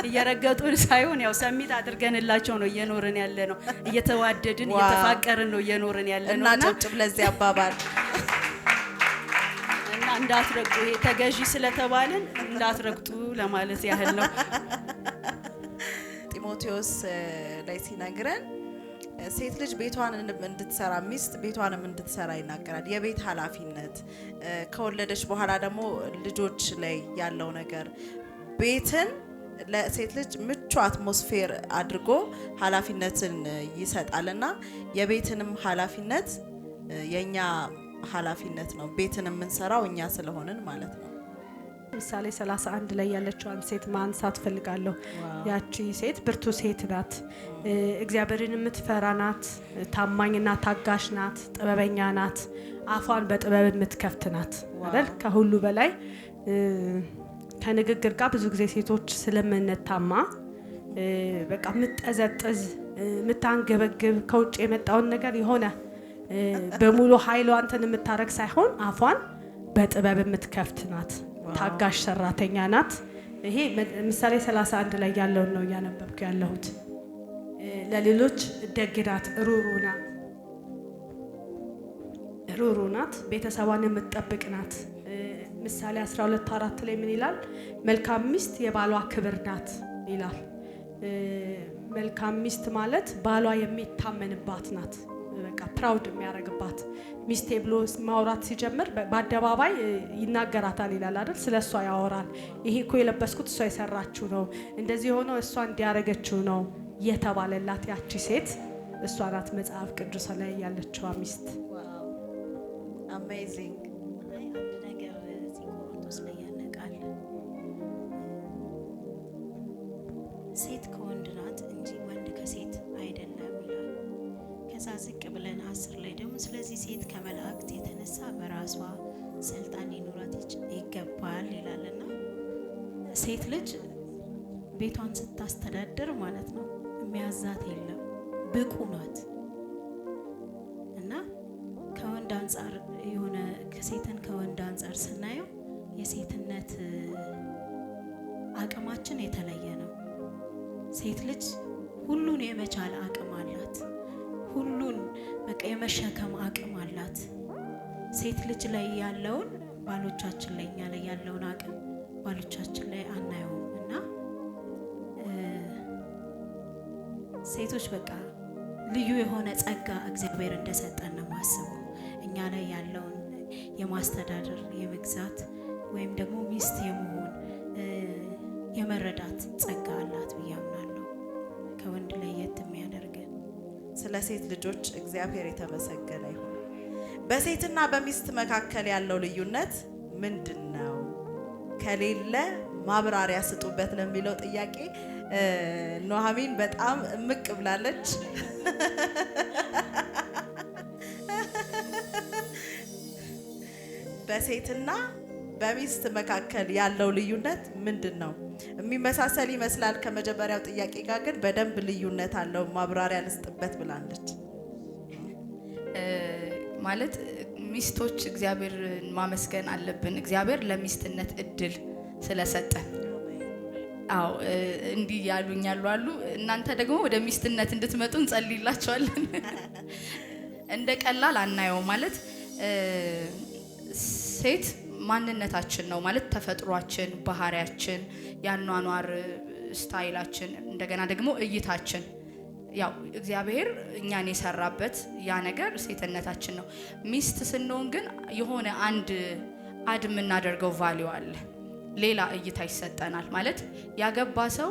እየረገጡን ሳይሆን ያው submit አድርገንላቸው ነው እየኖርን ያለ ነው። እየተዋደድን፣ እየተፋቀርን ነው እየኖርን ያለ ነው። እና ጨብጭብ ለዚህ አባባል። እና እንዳትረግጡ፣ ይሄ ተገዢ ስለተባልን እንዳትረግጡ ለማለት ያህል ነው። ጢሞቴዎስ ላይ ሲነግረን ሴት ልጅ ቤቷን እንድትሰራ፣ ሚስት ቤቷንም እንድትሰራ ይናገራል። የቤት ኃላፊነት፣ ከወለደች በኋላ ደግሞ ልጆች ላይ ያለው ነገር፣ ቤትን ለሴት ልጅ ምቹ atmosphere አድርጎ ኃላፊነትን ይሰጣልና የቤትንም ኃላፊነት የኛ ኃላፊነት ነው። ቤትን የምንሰራው እኛ ስለሆንን ማለት ነው። ምሳሌ 31 ላይ ያለችዋን ሴት ማንሳት ፈልጋለሁ። ያቺ ሴት ብርቱ ሴት ናት፣ እግዚአብሔርን የምትፈራ ናት፣ ታማኝና ታጋሽ ናት፣ ጥበበኛ ናት፣ አፏን በጥበብ የምትከፍት ናት አይደል? ከሁሉ በላይ ከንግግር ጋር ብዙ ጊዜ ሴቶች ስለምንታማ በቃ የምትጠዘጥዝ፣ የምታንገበግብ፣ ከውጭ የመጣውን ነገር የሆነ በሙሉ ኃይሏ እንትን የምታረግ ሳይሆን አፏን በጥበብ የምትከፍት ናት። ታጋሽ ሰራተኛ ናት። ይሄ ምሳሌ 31 ላይ ያለውን ነው እያነበብኩ ያለሁት። ለሌሎች ደግ ናት፣ ሩሩ ናት። ሩሩ ናት፣ ቤተሰቧን የምትጠብቅ ናት። ምሳሌ 12:4 ላይ ምን ይላል? መልካም ሚስት የባሏ ክብር ናት ይላል። መልካም ሚስት ማለት ባሏ የሚታመንባት ናት። በቃ proud የሚያደርግባት፣ ሚስቴ ብሎ ማውራት ሲጀምር በአደባባይ ይናገራታል ይላል አይደል? ስለ እሷ ያወራል። ይሄ እኮ የለበስኩት እሷ የሰራችው ነው፣ እንደዚህ የሆነው እሷ እንዲያረገችው ነው የተባለላት ያቺ ሴት እሷ ናት መጽሐፍ ቅዱስ ላይ ያለችዋ ሚስት። Amazing። አይ፣ አንድ ነገር እዚህ ቆሮንቶስ ላይ ያለ ቃል ሴት ከወንድ ናት እንጂ ወንድ ከሴት አይደለም ይላል። ከዛ ዝቅ ብለን 10 ላይ ደግሞ ስለዚህ ሴት ከመላእክት የተነሳ በራሷ ስልጣን ሊኖራት ይገባል ይላልና ሴት ልጅ ቤቷን ስታስተዳድር ማለት ነው የሚያዛት የለም፣ ብቁ ናት። እና ከወንድ አንጻር የሆነ ከሴትን ከወንድ አንጻር ስናየው የሴትነት አቅማችን የተለየ ነው። ሴት ልጅ ሁሉን የመቻል አቅም አላት። ሁሉን በቃ የመሸከም አቅም አላት። ሴት ልጅ ላይ ያለውን ባሎቻችን ላይ፣ እኛ ላይ ያለውን አቅም ባሎቻችን ላይ አናየውም። እና ሴቶች በቃ ልዩ የሆነ ጸጋ እግዚአብሔር እንደሰጠን ነው የማስበው። እኛ ላይ ያለውን የማስተዳደር፣ የመግዛት ወይም ደግሞ ሚስት የመሆን፣ የመረዳት ጸጋ አላት ብዬ አምናለሁ። ከወንድ ለየት የሚያደርገን። ስለ ሴት ልጆች እግዚአብሔር የተመሰገነ ይሁን። በሴትና በሚስት መካከል ያለው ልዩነት ምንድን ነው? ከሌለ ማብራሪያ ስጡበት ለሚለው ጥያቄ ኑሐሚን በጣም እምቅ ብላለች። በሴትና በሚስት መካከል ያለው ልዩነት ምንድን ነው? የሚመሳሰል ይመስላል ከመጀመሪያው ጥያቄ ጋር፣ ግን በደንብ ልዩነት አለው። ማብራሪያ ልስጥበት ብላለች። ማለት ሚስቶች እግዚአብሔርን ማመስገን አለብን። እግዚአብሔር ለሚስትነት እድል ስለሰጠን። አዎ፣ እንዲህ ያሉኝ ያሉ አሉ። እናንተ ደግሞ ወደ ሚስትነት እንድትመጡ እንጸልይላችኋለን። እንደ ቀላል አናየው። ማለት ሴት ማንነታችን ነው፣ ማለት ተፈጥሯችን፣ ባህሪያችን፣ ያኗኗር style ኣችን፣ እንደገና ደግሞ እይታችን፣ ያው እግዚአብሔር እኛን የሰራበት ያ ነገር ሴትነታችን ነው። ሚስት ስንሆን ግን የሆነ አንድ add የምናደርገው value አለ። ሌላ እይታ ይሰጠናል። ማለት ያገባ ሰው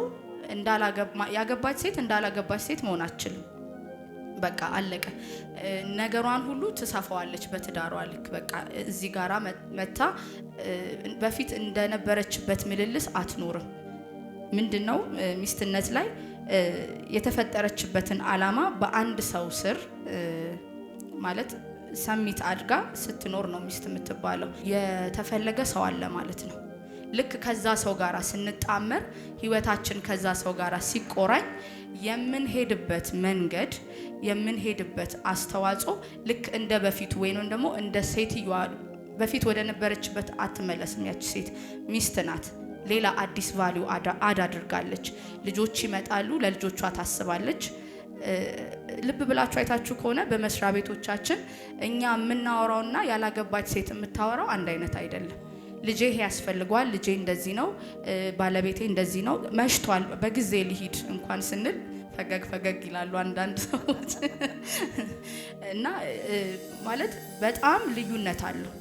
እንዳላገባ፣ ያገባች ሴት እንዳላገባች ሴት መሆን አትችልም። በቃ አለቀ። ነገሯን ሁሉ ትሰፋዋለች በትዳሯ ልክ። በቃ እዚህ ጋራ መታ በፊት እንደነበረችበት ምልልስ አትኖርም። ምንድነው፣ ሚስትነት ላይ የተፈጠረችበትን አላማ በአንድ ሰው ስር ማለት submit አድርጋ ስትኖር ነው ሚስት የምትባለው። የተፈለገ ሰው አለ ማለት ነው። ልክ ከዛ ሰው ጋራ ስንጣመር፣ ህይወታችን ከዛ ሰው ጋራ ሲቆራኝ የምንሄድበት መንገድ፣ የምንሄድበት አስተዋጽኦ ልክ እንደ በፊቱ ወይንም ደግሞ እንደ ሴትዮዋ በፊት ወደ ነበረችበት አትመለስም። ያቺ ሴት ሚስት ናት። ሌላ አዲስ value add አድርጋለች። ልጆች ይመጣሉ፣ ለልጆቿ ታስባለች። ልብ ብላችሁ አይታችሁ ከሆነ በመስሪያ ቤቶቻችን እኛ የምናወራውና ያላገባች ሴት የምታወራው አንድ አይነት አይደለም። ልጄ ይሄ ያስፈልገዋል፣ ልጄ እንደዚህ ነው፣ ባለቤቴ እንደዚህ ነው፣ መሽቷል፣ በጊዜ ልሂድ እንኳን ስንል ፈገግ ፈገግ ይላሉ አንዳንድ ሰዎች። እና ማለት በጣም ልዩነት አለው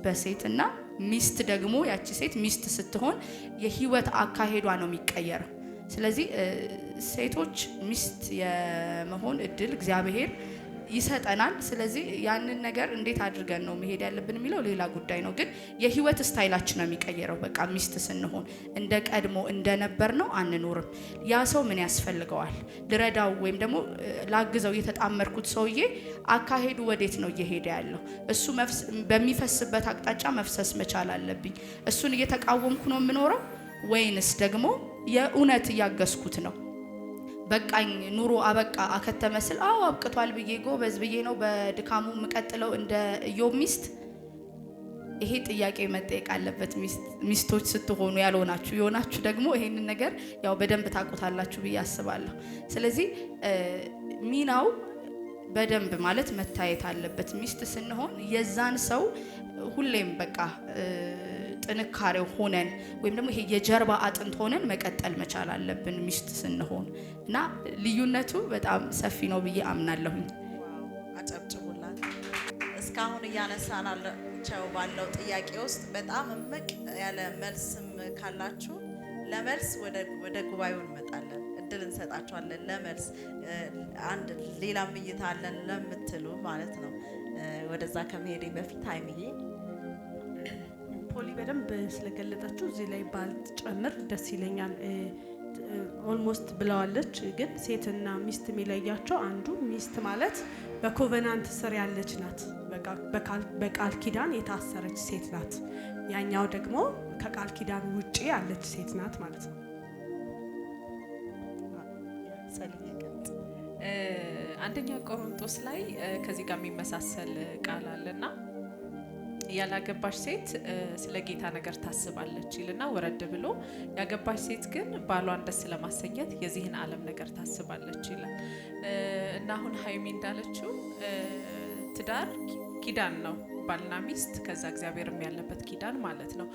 በሴትና ሚስት። ደግሞ ያቺ ሴት ሚስት ስትሆን የህይወት አካሄዷ ነው የሚቀየረው። ስለዚህ ሴቶች ሚስት የመሆን እድል እግዚአብሔር ይሰጠናል። ስለዚህ ያንን ነገር እንዴት አድርገን ነው መሄድ ያለብን የሚለው ሌላ ጉዳይ ነው። ግን የህይወት style ኣችን ነው የሚቀየረው። በቃ ሚስት ስንሆን እንደ ቀድሞ እንደነበር ነው አንኖርም። ያ ሰው ምን ያስፈልገዋል? ልረዳው ወይም ደግሞ ላግዘው የተጣመርኩት ሰውዬ አካሄዱ ወዴት ነው እየሄደ ያለው? እሱ በሚፈስበት አቅጣጫ መፍሰስ መቻል አለብኝ። እሱን እየተቃወምኩ ነው የምኖረው ወይንስ ደግሞ የእውነት እያገዝኩት ነው? በቃኝ፣ ኑሮ አበቃ አከተመ ስል አዎ አብቅቷል ብዬ፣ ጎበዝ ብዬ ነው በድካሙ የምቀጥለው እንደ ኢዮብ ሚስት? ይሄ ጥያቄ መጠየቅ አለበት። ሚስቶች ስትሆኑ፣ ያልሆናችሁ፣ የሆናችሁ ደግሞ ይሄንን ነገር ያው በደንብ ታውቁታላችሁ ብዬ አስባለሁ። ስለዚህ ሚናው በደንብ ማለት መታየት አለበት። ሚስት ስንሆን የዛን ሰው ሁሌም በቃ ጥንካሬው ሆነን ወይም ደግሞ ይሄ የጀርባ አጥንት ሆነን መቀጠል መቻል አለብን ሚስት ስንሆን። እና ልዩነቱ በጣም ሰፊ ነው ብዬ አምናለሁኝ። Wow፣ አጨብጭቡላት። እስካሁን እያነሳናቸው ባለው ጥያቄ ውስጥ በጣም እምቅ ያለ መልስም ካላችሁ ለመልስ ወደ ጉባኤው እንመጣለን፣ እድል እንሰጣችኋለን። ለመልስ አንድ ሌላም እይታ አለን ለምትሉ ማለት ነው። ወደዛ ከመሄዴ በፊት ሀይሚዬ። ፖሊ በደንብ ስለገለጠችው እዚህ ላይ ባልጨምር ደስ ይለኛል። Almost ብለዋለች። ግን ሴትና ሚስት የሚለያቸው አንዱ ሚስት ማለት በ covenant ስር ያለች ናት። በቃ በቃል ኪዳን የታሰረች ሴት ናት። ያኛው ደግሞ ከቃል ኪዳን ውጪ ያለች ሴት ናት ማለት ነው። ሰልዬ ቀጥይ። አንደኛ ቆሮንቶስ ላይ ከዚህ ጋር የሚመሳሰል ቃል አለና ያላገባች ሴት ስለ ጌታ ነገር ታስባለች ይልና ወረድ ብሎ ያገባች ሴት ግን ባሏን ደስ ለማሰኘት የዚህን ዓለም ነገር ታስባለች ይላል። እና አሁን ሀይሚ እንዳለችው ትዳር ኪዳን ነው፣ ባልና ሚስት ከዛ እግዚአብሔርም ያለበት ኪዳን ማለት ነው።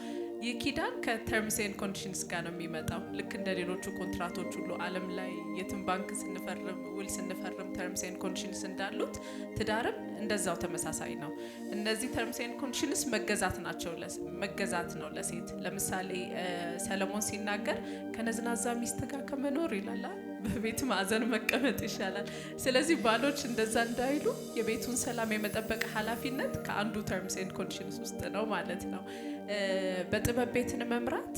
ይህ ኪዳን ከ terms and conditions ጋር ነው የሚመጣው። ልክ እንደ ሌሎቹ ኮንትራቶች ሁሉ ዓለም ላይ የትም ባንክ ስንፈርም፣ ውል ስንፈርም terms and conditions እንዳሉት ትዳርም እንደዛው ተመሳሳይ ነው። እነዚህ terms and conditions መገዛት ናቸው፣ መገዛት ነው ለሴት። ለምሳሌ ሰለሞን ሲናገር ከነዝናዛ ሚስት ጋር ከመኖር ይላል በቤት ማዕዘን መቀመጥ ይሻላል። ስለዚህ ባሎች እንደዛ እንዳይሉ የቤቱን ሰላም የመጠበቅ ኃላፊነት ከአንዱ terms and conditions ውስጥ ነው ማለት ነው። በጥበብ ቤትን መምራት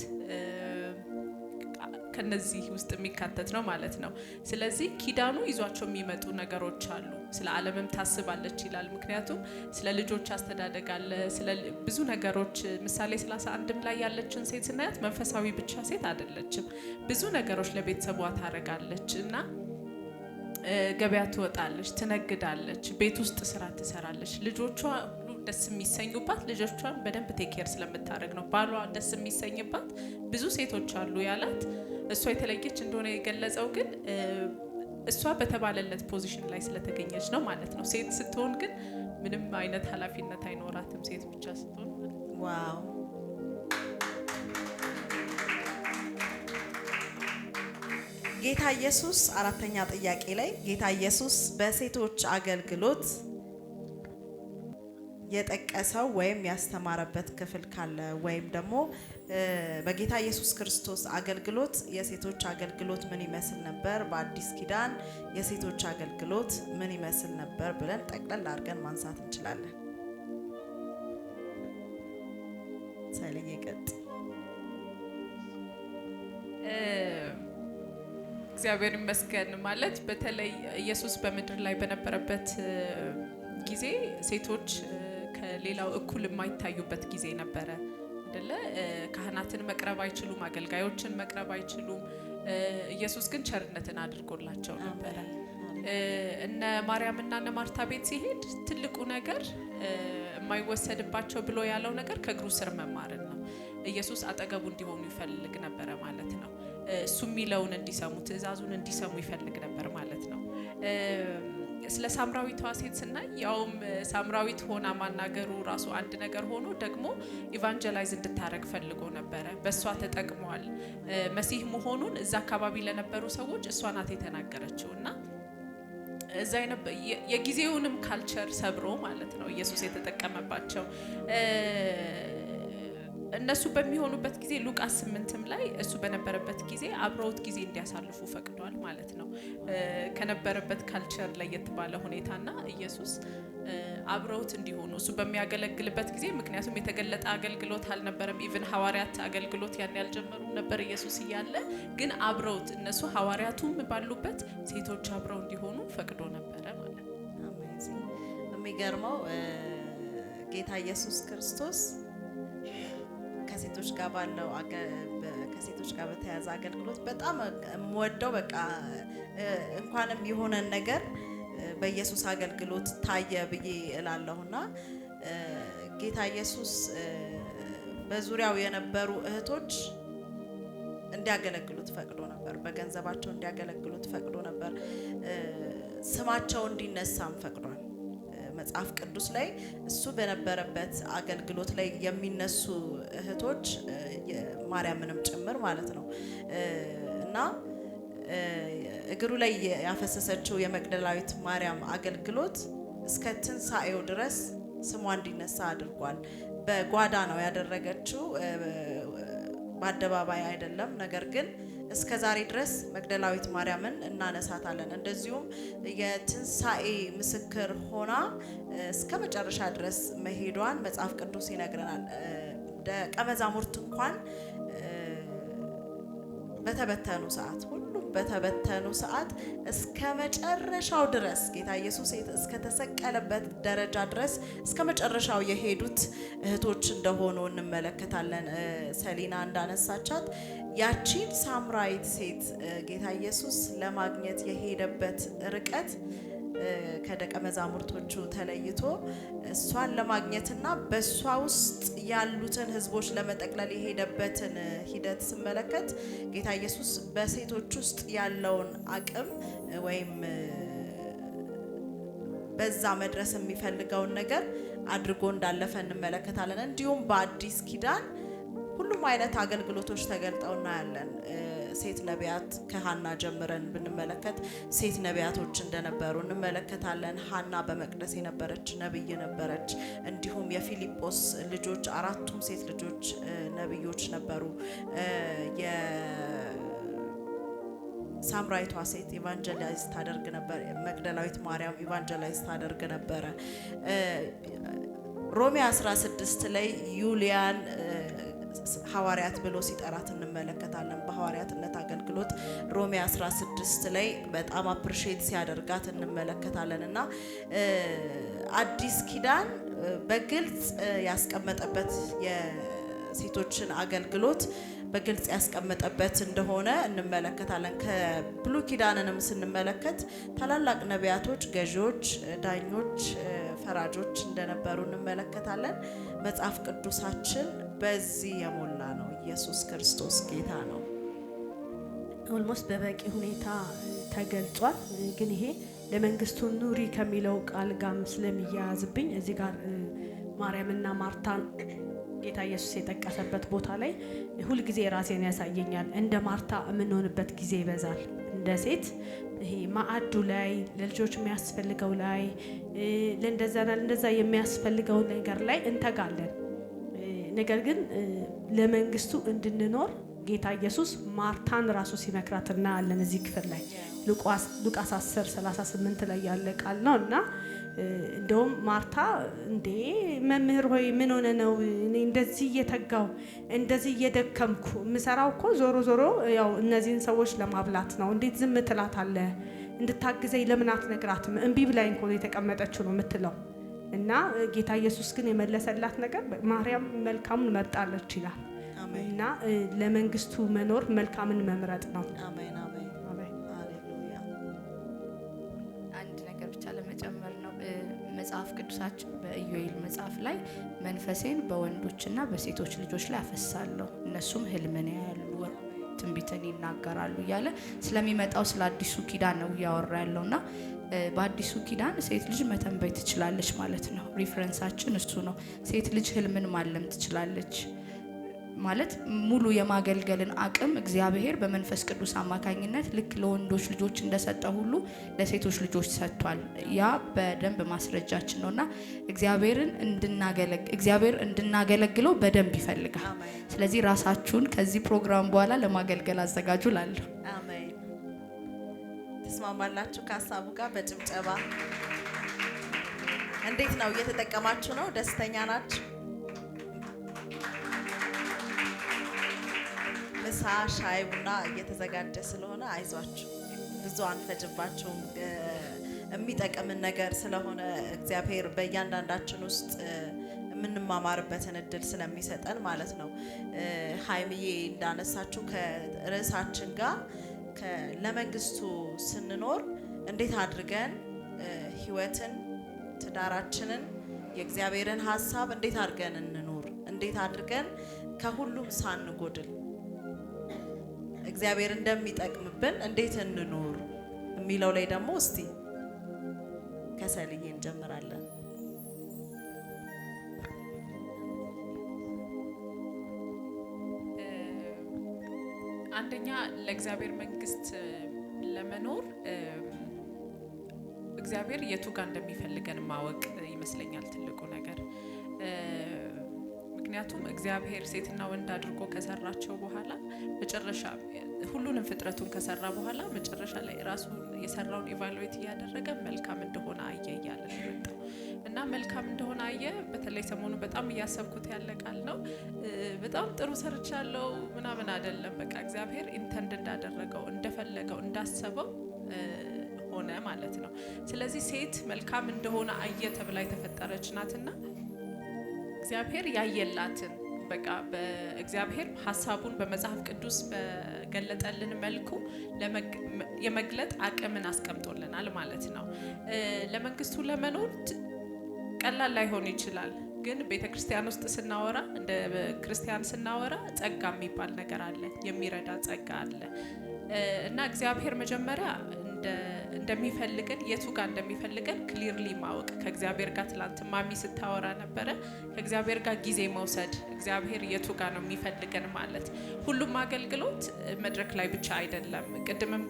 ከነዚህ ውስጥ የሚካተት ነው ማለት ነው። ስለዚህ ኪዳኑ ይዟቸው የሚመጡ ነገሮች አሉ። ስለ ዓለምም ታስባለች ይላል። ምክንያቱም ስለ ልጆች አስተዳደግ አለ፣ ስለ ብዙ ነገሮች። ምሳሌ 31ም ላይ ያለችን ሴት ስናያት መንፈሳዊ ብቻ ሴት አይደለችም። ብዙ ነገሮች ለቤተሰቧ ታረጋለች እና ገበያ ትወጣለች፣ ትነግዳለች፣ ቤት ውስጥ ስራ ትሰራለች። ልጆቿ ሁሉ ደስ የሚሰኙባት ልጆቿን በደንብ take care ስለምታደርግ ነው። ባሏ ደስ የሚሰኝባት ብዙ ሴቶች አሉ ያላት እሷ የተለየች እንደሆነ የገለጸው ግን እሷ በተባለለት position ላይ ስለተገኘች ነው ማለት ነው። ሴት ስትሆን ግን ምንም አይነት ኃላፊነት አይኖራትም፣ ሴት ብቻ ስትሆን ማለት ነው። Wow፣ ጌታ ኢየሱስ፣ አራተኛ ጥያቄ ላይ ጌታ ኢየሱስ በሴቶች አገልግሎት የጠቀሰው ወይም ያስተማረበት ክፍል ካለ ወይም ደግሞ በጌታ ኢየሱስ ክርስቶስ አገልግሎት የሴቶች አገልግሎት ምን ይመስል ነበር፣ በአዲስ ኪዳን የሴቶች አገልግሎት ምን ይመስል ነበር ብለን ጠቅለል አድርገን ማንሳት እንችላለን። ሰልዬ ቀጥይ። እግዚአብሔር ይመስገን ማለት በተለይ ኢየሱስ በምድር ላይ በነበረበት ጊዜ ሴቶች ከሌላው እኩል የማይታዩበት ጊዜ ነበረ አይደለ? ካህናትን መቅረብ አይችሉም፣ አገልጋዮችን መቅረብ አይችሉም። ኢየሱስ ግን ቸርነትን አድርጎላቸው ነበረ። እነ ማርያምና እነ ማርታ ቤት ሲሄድ ትልቁ ነገር የማይወሰድባቸው ብሎ ያለው ነገር ከእግሩ ስር መማርን ነው። ኢየሱስ አጠገቡ እንዲሆኑ ይፈልግ ነበረ ማለት ነው። እሱ የሚለውን እንዲሰሙ፣ ትእዛዙን እንዲሰሙ ይፈልግ ነበር ማለት ነው። ስለ ሳምራዊቷ ሴት ስናይ ያውም ሳምራዊት ሆና ማናገሩ ራሱ አንድ ነገር ሆኖ ደግሞ evangelize እንድታረግ ፈልጎ ነበረ። በእሷ ተጠቅሟል። መሲህ መሆኑን እዛ አካባቢ ለነበሩ ሰዎች እሷ ናት የተናገረችው እና እዛ የጊዜውንም culture ሰብሮ ማለት ነው ኢየሱስ የተጠቀመባቸው። እነሱ በሚሆኑበት ጊዜ ሉቃስ 8ም ላይ እሱ በነበረበት ጊዜ አብረውት ጊዜ እንዲያሳልፉ ፈቅዷል ማለት ነው። ከነበረበት culture ለየት ባለ ሁኔታና ኢየሱስ አብረውት እንዲሆኑ እሱ በሚያገለግልበት ጊዜ፣ ምክንያቱም የተገለጠ አገልግሎት አልነበረም። Even ሐዋርያት አገልግሎት ያን ያልጀመሩም ነበር ኢየሱስ እያለ። ግን አብረውት እነሱ ሐዋርያቱም ባሉበት ሴቶች አብረው እንዲሆኑ ፈቅዶ ነበረ ማለት ነው። Amazing። የሚገርመው ጌታ ኢየሱስ ክርስቶስ ከሴቶች ጋር በተያያዘ አገልግሎት በጣም የምወደው በቃ እንኳንም የሆነን ነገር በኢየሱስ አገልግሎት ታየ ብዬ እላለሁና ጌታ ኢየሱስ በዙሪያው የነበሩ እህቶች እንዲያገለግሉት ፈቅዶ ነበር። በገንዘባቸው እንዲያገለግሉት ፈቅዶ ነበር። ስማቸው እንዲነሳም ፈቅዷል። መጽሐፍ ቅዱስ ላይ እሱ በነበረበት አገልግሎት ላይ የሚነሱ እህቶች ማርያምንም ጭምር ማለት ነው እና እግሩ ላይ ያፈሰሰችው የመግደላዊት ማርያም አገልግሎት እስከ ትንሣኤው ድረስ ስሟ እንዲነሳ አድርጓል። በጓዳ ነው ያደረገችው፣ በአደባባይ አይደለም። ነገር ግን እስከ ዛሬ ድረስ መግደላዊት ማርያምን እናነሳታለን። እንደዚሁም የትንሣኤ ምስክር ሆና እስከ መጨረሻ ድረስ መሄዷን መጽሐፍ ቅዱስ ይነግረናል። ደቀ መዛሙርት እንኳን በተበተኑ ሰዓት፣ ሁሉም በተበተኑ ሰዓት እስከ መጨረሻው ድረስ፣ ጌታ ኢየሱስ እስከተሰቀለበት ደረጃ ድረስ እስከ መጨረሻው የሄዱት እህቶች እንደሆኑ እንመለከታለን። ሰሊና እንዳነሳቻት ያቺን ሳምራዊት ሴት ጌታ ኢየሱስ ለማግኘት የሄደበት ርቀት፣ ከደቀ መዛሙርቶቹ ተለይቶ እሷን ለማግኘትና በእሷ ውስጥ ያሉትን ሕዝቦች ለመጠቅለል የሄደበትን ሂደት ስመለከት ጌታ ኢየሱስ በሴቶች ውስጥ ያለውን አቅም ወይም በዛ መድረስ የሚፈልገውን ነገር አድርጎ እንዳለፈ እንመለከታለን። እንዲሁም በአዲስ ኪዳን ሁሉም አይነት አገልግሎቶች ተገልጠው እናያለን። ሴት ነቢያት ከሀና ጀምረን ብንመለከት ሴት ነቢያቶች እንደነበሩ እንመለከታለን። ሀና በመቅደስ የነበረች ነብይ ነበረች። እንዲሁም የፊልጶስ ልጆች አራቱም ሴት ልጆች ነብዮች ነበሩ። የሳምራዊቷ ሴት evangelize ታደርግ ነበር። መግደላዊት ማርያም evangelize ታደርግ ነበረ። ሮሜ 16 ላይ ዩሊያን ሐዋርያት ብሎ ሲጠራት እንመለከታለን። በሐዋርያትነት አገልግሎት ሮሜ 16 ላይ በጣም appreciate ሲያደርጋት እንመለከታለን እና አዲስ ኪዳን በግልጽ ያስቀመጠበት፣ የሴቶችን አገልግሎት በግልጽ ያስቀመጠበት እንደሆነ እንመለከታለን። ከብሉይ ኪዳንንም ስንመለከት ታላላቅ ነቢያቶች፣ ገዢዎች፣ ዳኞች፣ ፈራጆች እንደነበሩ እንመለከታለን። መጽሐፍ ቅዱሳችን በዚህ የሞላ ነው። ኢየሱስ ክርስቶስ ጌታ ነው። Almost በበቂ ሁኔታ ተገልጿል። ግን ይሄ ለመንግስቱ ኑሪ ከሚለው ቃል ጋርም ስለሚያያዝብኝ እዚህ ጋር ማርያምና ማርታን ጌታ ኢየሱስ የጠቀሰበት ቦታ ላይ ሁልጊዜ ራሴን ያሳየኛል። እንደ ማርታ የምንሆንበት ጊዜ ይበዛል። እንደ ሴት ይሄ ማዕዱ ላይ፣ ለልጆች የሚያስፈልገው ላይ፣ ለእንደዛና ለእንደዛ የሚያስፈልገው ነገር ላይ እንተጋለን። ነገር ግን ለመንግስቱ እንድንኖር ጌታ ኢየሱስ ማርታን ራሱ ሲመክራት እናያለን። እዚህ ክፍል ላይ ሉቃስ 10 38 ላይ ያለ ቃል ነው እና እንደውም ማርታ "እንዴ መምህር ሆይ፣ ምን ሆነ ነው? እኔ እንደዚህ እየተጋው፣ እንደዚህ እየደከምኩ የምሰራው እኮ ዞሮ ዞሮ ያው እነዚህን ሰዎች ለማብላት ነው። እንዴት ዝም ትላታለህ? እንድታግዘኝ ለምን አትነግራትም? እምቢ ብላኝ እኮ ነው የተቀመጠችው" ነው የምትለው። እና ጌታ ኢየሱስ ግን የመለሰላት ነገር "ማርያም መልካሙን መርጣለች" ይላል። እና ለመንግስቱ መኖር መልካምን መምረጥ ነው። አሜን አሜን። አሜን። ሃሌሉያ። አንድ ነገር ብቻ ለመጨመር ነው። መጽሐፍ ቅዱሳችን በኢዮኤል መጽሐፍ ላይ "መንፈሴን በወንዶችና በሴቶች ልጆች ላይ አፈሳለሁ፣ እነሱም ህልምን ያያሉ፣ ትንቢትን ይናገራሉ" እያለ ስለሚመጣው ስለ አዲሱ ኪዳን ነው እያወራ ያለውና በአዲሱ ኪዳን ሴት ልጅ መተንበይ ትችላለች ማለት ነው። Reference ኣችን እሱ ነው። ሴት ልጅ ህልምን ማለም ትችላለች ማለት ሙሉ የማገልገልን አቅም እግዚአብሔር በመንፈስ ቅዱስ አማካኝነት ልክ ለወንዶች ልጆች እንደሰጠ ሁሉ ለሴቶች ልጆች ሰጥቷል። ያ በደንብ ማስረጃችን ነውና እግዚአብሔር እንድናገለግለው በደንብ ይፈልጋል። ስለዚህ ራሳችሁን ከዚህ ፕሮግራም በኋላ ለማገልገል አዘጋጁ እላለሁ። አሜን። ትስማማላችሁ ከሀሳቡ ጋር? በጭብጨባ። እንዴት ነው? እየተጠቀማችሁ ነው? ደስተኛ ናችሁ? ምሳ፣ ሻይ፣ ቡና እየተዘጋጀ ስለሆነ አይዟችሁ፣ ብዙ አንፈጅባችሁም። የሚጠቅምን ነገር ስለሆነ እግዚአብሔር በእያንዳንዳችን ውስጥ የምንማማርበትን እድል ስለሚሰጠን ማለት ነው። ሀይምዬ እንዳነሳችሁ ከርዕሳችን ጋር ለመንግስቱ ስንኖር እንዴት አድርገን ህይወትን፣ ትዳራችንን፣ የእግዚአብሔርን ሀሳብ እንዴት አድርገን እንኑር፣ እንዴት አድርገን ከሁሉም ሳንጎድል እግዚአብሔር እንደሚጠቅምብን እንዴት እንኑር የሚለው ላይ ደግሞ እስቲ ከሰልዬ እንጀምራለን። አንደኛ ለእግዚአብሔር መንግስት ለመኖር እግዚአብሔር የቱ ጋር እንደሚፈልገን ማወቅ ይመስለኛል ትልቁ ነገር። ምክንያቱም እግዚአብሔር ሴትና ወንድ አድርጎ ከሰራቸው በኋላ፣ መጨረሻ ሁሉንም ፍጥረቱን ከሰራ በኋላ፣ መጨረሻ ላይ ራሱን የሰራውን evaluate እያደረገ መልካም እንደሆነ አየ እያለ ነው የመጣው። እና መልካም እንደሆነ አየ። በተለይ ሰሞኑ በጣም እያሰብኩት ያለ ቃል ነው። በጣም ጥሩ ሰርቻለሁ ምናምን አይደለም። በቃ እግዚአብሔር intend እንዳደረገው፣ እንደፈለገው፣ እንዳሰበው ሆነ ማለት ነው። ስለዚህ ሴት መልካም እንደሆነ አየ ተብላ የተፈጠረች ናትና እግዚአብሔር ያየላትን፣ በቃ በእግዚአብሔር ሀሳቡን በመጽሐፍ ቅዱስ በገለጠልን መልኩ የመግለጥ አቅምን አስቀምጦልናል ማለት ነው። ለመንግስቱ ለመኖር ቀላል ላይሆን ይችላል። ግን ቤተ ክርስቲያን ውስጥ ስናወራ፣ እንደ ክርስቲያን ስናወራ ጸጋ የሚባል ነገር አለ፣ የሚረዳ ጸጋ አለ። እና እግዚአብሔር መጀመሪያ እንደሚፈልገን፣ የቱ ጋር እንደሚፈልገን clearly ማወቅ፣ ከእግዚአብሔር ጋር፣ ትላንት ማሚ ስታወራ ነበረ፣ ከእግዚአብሔር ጋር ጊዜ መውሰድ፣ እግዚአብሔር የቱ ጋር ነው የሚፈልገን ማለት ሁሉም አገልግሎት መድረክ ላይ ብቻ አይደለም። ቅድምም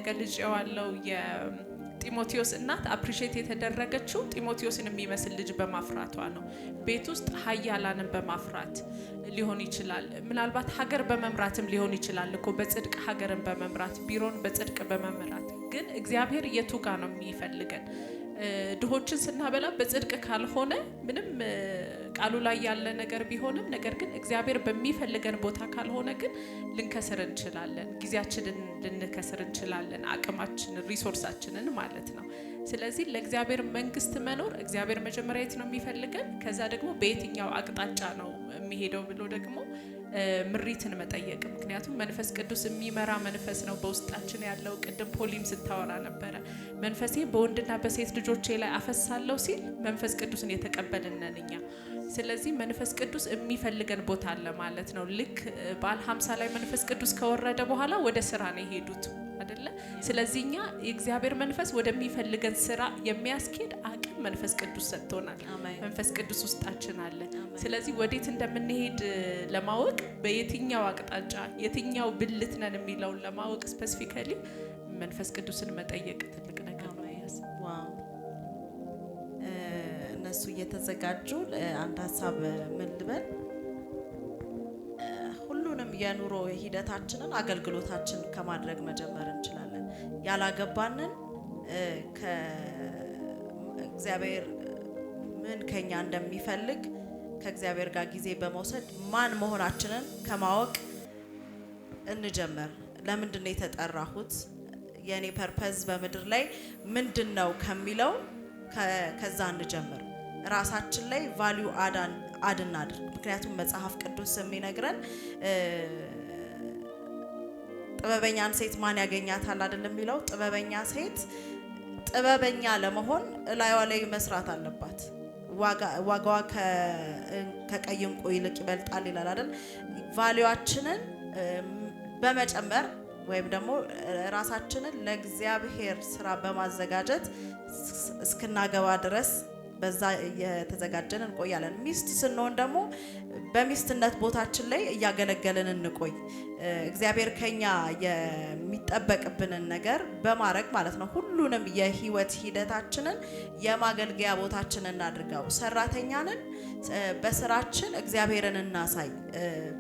ገልጬዋለሁ። የጢሞቴዎስ እናት appreciate የተደረገችው ጢሞቴዎስን የሚመስል ልጅ በማፍራቷ ነው። ቤት ውስጥ ሀያላንን በማፍራት ሊሆን ይችላል። ምናልባት ሀገር በመምራትም ሊሆን ይችላል እኮ፣ በጽድቅ ሀገርን በመምራት፣ ቢሮን በጽድቅ በመምራት። ግን እግዚአብሔር የቱ ጋር ነው የሚፈልገን? ድሆችን ስናበላ በጽድቅ ካልሆነ፣ ምንም ቃሉ ላይ ያለ ነገር ቢሆንም፣ ነገር ግን እግዚአብሔር በሚፈልገን ቦታ ካልሆነ ግን ልንከስር እንችላለን። ጊዜያችንን ልንከስር እንችላለን፣ አቅማችንን፣ resource ኣችንን ማለት ነው። ስለዚህ ለእግዚአብሔር መንግስት መኖር እግዚአብሔር መጀመሪያ የት ነው የሚፈልገን፣ ከዛ ደግሞ በየትኛው አቅጣጫ ነው የሚሄደው ብሎ ደግሞ ምሪትን መጠየቅ። ምክንያቱም መንፈስ ቅዱስ የሚመራ መንፈስ ነው በውስጣችን ያለው። ቅድም ፖሊም ስታወራ ነበረ። መንፈሴ በወንድና በሴት ልጆቼ ላይ አፈሳለሁ ሲል መንፈስ ቅዱስን የተቀበልን ነን እኛ። ስለዚህ መንፈስ ቅዱስ የሚፈልገን ቦታ አለ ማለት ነው። ልክ በዓለ 50 ላይ መንፈስ ቅዱስ ከወረደ በኋላ ወደ ስራ ነው የሄዱት አይደለ? ስለዚህ እኛ የእግዚአብሔር መንፈስ ወደሚፈልገን ስራ የሚያስኬድ አቅም መንፈስ ቅዱስ ሰጥቶናል። መንፈስ ቅዱስ ውስጣችን አለ። ስለዚህ ወዴት እንደምንሄድ ለማወቅ፣ በየትኛው አቅጣጫ የትኛው ብልት ነን የሚለውን ለማወቅ specifically መንፈስ ቅዱስን መጠየቅ ትልቅ ነገር ነው። Wow። እነሱ እየተዘጋጁ አንድ ሀሳብ ምን ልበል? ሁሉንም የኑሮ ሂደታችንን አገልግሎታችን ከማድረግ መጀመር እንችላለን። ያላገባንን ከእግዚአብሔር ምን ከኛ እንደሚፈልግ ከእግዚአብሔር ጋር ጊዜ በመውሰድ ማን መሆናችንን ከማወቅ እንጀምር። ለምንድን ነው የተጠራሁት? የእኔ purpose በምድር ላይ ምንድን ነው ከሚለው ከዛ እንጀምር። ራሳችን ላይ value add እናድርግ። ምክንያቱም መጽሐፍ ቅዱስ የሚነግረን ጥበበኛን ሴት ማን ያገኛታል አይደለም የሚለው? ጥበበኛ ሴት ጥበበኛ ለመሆን እላይዋ ላይ መስራት አለባት። ዋጋዋ ከቀይ ዕንቁ ይልቅ ይበልጣል ይላል አይደል? Value ኣችንን በመጨመር ወይም ደግሞ ራሳችንን ለእግዚአብሔር ስራ በማዘጋጀት እስክናገባ ድረስ በዛ እየተዘጋጀን እንቆያለን። ሚስት ስንሆን ደግሞ በሚስትነት ቦታችን ላይ እያገለገልን እንቆይ። እግዚአብሔር ከኛ የሚጠበቅብንን ነገር በማድረግ ማለት ነው። ሁሉንም የህይወት ሂደታችንን የማገልገያ ቦታችን እናድርገው። ሰራተኛንን በስራችን እግዚአብሔርን እናሳይ።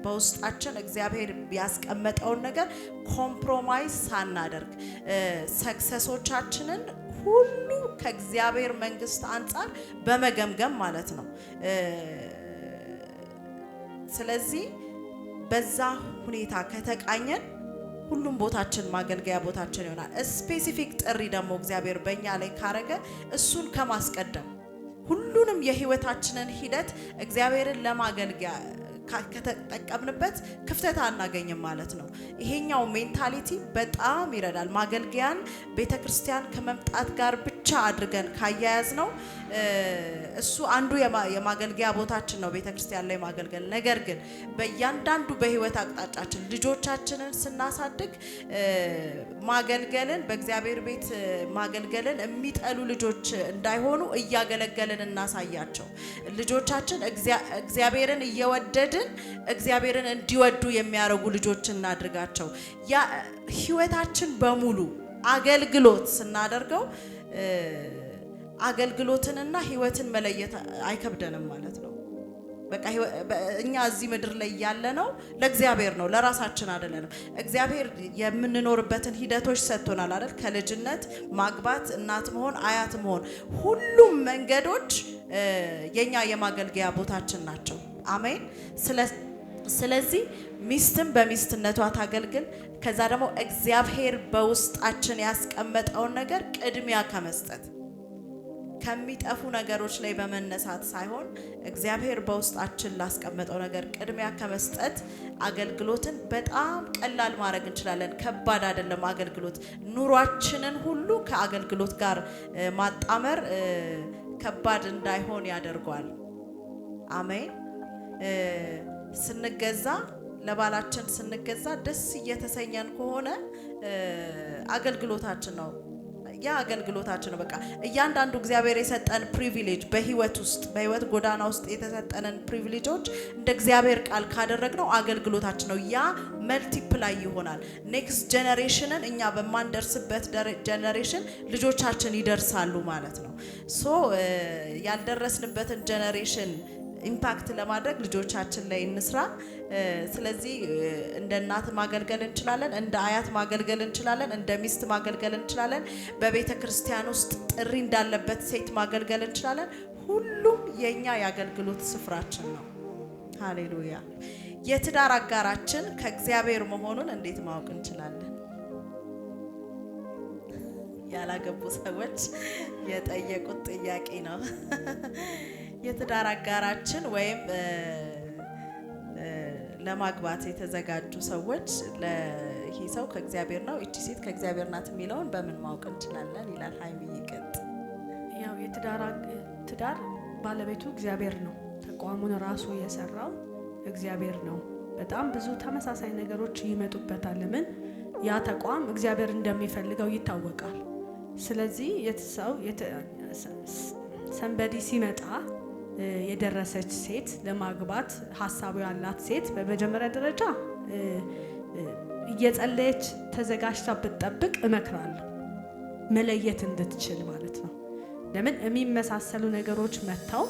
በውስጣችን እግዚአብሔር ያስቀመጠውን ነገር compromise ሳናደርግ success ኦቻችንን ሁሉ ከእግዚአብሔር መንግስት አንጻር በመገምገም ማለት ነው። ስለዚህ በዛ ሁኔታ ከተቃኘን ሁሉም ቦታችን ማገልገያ ቦታችን ይሆናል። Specific ጥሪ ደግሞ እግዚአብሔር በእኛ ላይ ካረገ እሱን ከማስቀደም ሁሉንም የህይወታችንን ሂደት እግዚአብሔርን ለማገልገያ ከተጠቀምንበት ክፍተት አናገኝም ማለት ነው። ይሄኛው mentality በጣም ይረዳል። ማገልገያን ቤተ ክርስቲያን ከመምጣት ጋር ብቻ ብቻ አድርገን ካያያዝነው እሱ አንዱ የማገልገያ ቦታችን ነው፣ ቤተክርስቲያን ላይ ማገልገል። ነገር ግን በእያንዳንዱ በህይወት አቅጣጫችን ልጆቻችንን ስናሳድግ ማገልገልን፣ በእግዚአብሔር ቤት ማገልገልን የሚጠሉ ልጆች እንዳይሆኑ እያገለገልን እናሳያቸው። ልጆቻችን እግዚአብሔርን እየወደድን እግዚአብሔርን እንዲወዱ የሚያደርጉ ልጆች እናድርጋቸው። ያ ህይወታችን በሙሉ አገልግሎት ስናደርገው አገልግሎትንና ህይወትን መለየት አይከብደንም ማለት ነው። በቃ እኛ እዚህ ምድር ላይ ያለነው ለእግዚአብሔር ነው፣ ለራሳችን አይደለንም። እግዚአብሔር የምንኖርበትን ሂደቶች ሰጥቶናል አይደል? ከልጅነት ማግባት፣ እናት መሆን፣ አያት መሆን፣ ሁሉም መንገዶች የኛ የማገልገያ ቦታችን ናቸው። አሜን። ስለዚህ ሚስትም በሚስትነቷ ታገልግል። ከዛ ደግሞ እግዚአብሔር በውስጣችን ያስቀመጠውን ነገር ቅድሚያ ከመስጠት፣ ከሚጠፉ ነገሮች ላይ በመነሳት ሳይሆን እግዚአብሔር በውስጣችን ላስቀመጠው ነገር ቅድሚያ ከመስጠት አገልግሎትን በጣም ቀላል ማድረግ እንችላለን። ከባድ አይደለም አገልግሎት። ኑሯችንን ሁሉ ከአገልግሎት ጋር ማጣመር ከባድ እንዳይሆን ያደርገዋል። አሜን። ስንገዛ፣ ለባላችን ስንገዛ ደስ እየተሰኘን ከሆነ አገልግሎታችን ነው። ያ አገልግሎታችን ነው። በቃ እያንዳንዱ እግዚአብሔር የሰጠን privilege፣ በህይወት ውስጥ፣ በህይወት ጎዳና ውስጥ የተሰጠንን privilege ኦች እንደ እግዚአብሔር ቃል ካደረግነው አገልግሎታችን ነው። ያ multiply ይሆናል። Next generation ን እኛ በማንደርስበት generation ልጆቻችን ይደርሳሉ ማለት ነው። So ያልደረስንበትን generation impact ለማድረግ ልጆቻችን ላይ እንስራ። ስለዚህ እንደ እናት ማገልገል እንችላለን፣ እንደ አያት ማገልገል እንችላለን፣ እንደ ሚስት ማገልገል እንችላለን፣ በቤተ ክርስቲያን ውስጥ ጥሪ እንዳለበት ሴት ማገልገል እንችላለን። ሁሉም የኛ የአገልግሎት ስፍራችን ነው። ሃሌሉያ። የትዳር አጋራችን ከእግዚአብሔር መሆኑን እንዴት ማወቅ እንችላለን? ያላገቡ ሰዎች የጠየቁት ጥያቄ ነው። የትዳር አጋራችን ወይም ለማግባት የተዘጋጁ ሰዎች ይሄ ሰው ከእግዚአብሔር ነው፣ ይቺ ሴት ከእግዚአብሔር ናት የሚለውን በምን ማወቅ እንችላለን ይላል። ሀይሚ ይቀጥ። ያው የትዳር ትዳር ባለቤቱ እግዚአብሔር ነው። ተቋሙን ራሱ የሰራው እግዚአብሔር ነው። በጣም ብዙ ተመሳሳይ ነገሮች ይመጡበታል። ለምን? ያ ተቋም እግዚአብሔር እንደሚፈልገው ይታወቃል። ስለዚህ የሰው somebody ሲመጣ የደረሰች ሴት፣ ለማግባት ሀሳቡ ያላት ሴት በመጀመሪያ ደረጃ እየጸለየች ተዘጋጅታ ብትጠብቅ እመክራለሁ። መለየት እንድትችል ማለት ነው። ለምን የሚመሳሰሉ ነገሮች መጥተው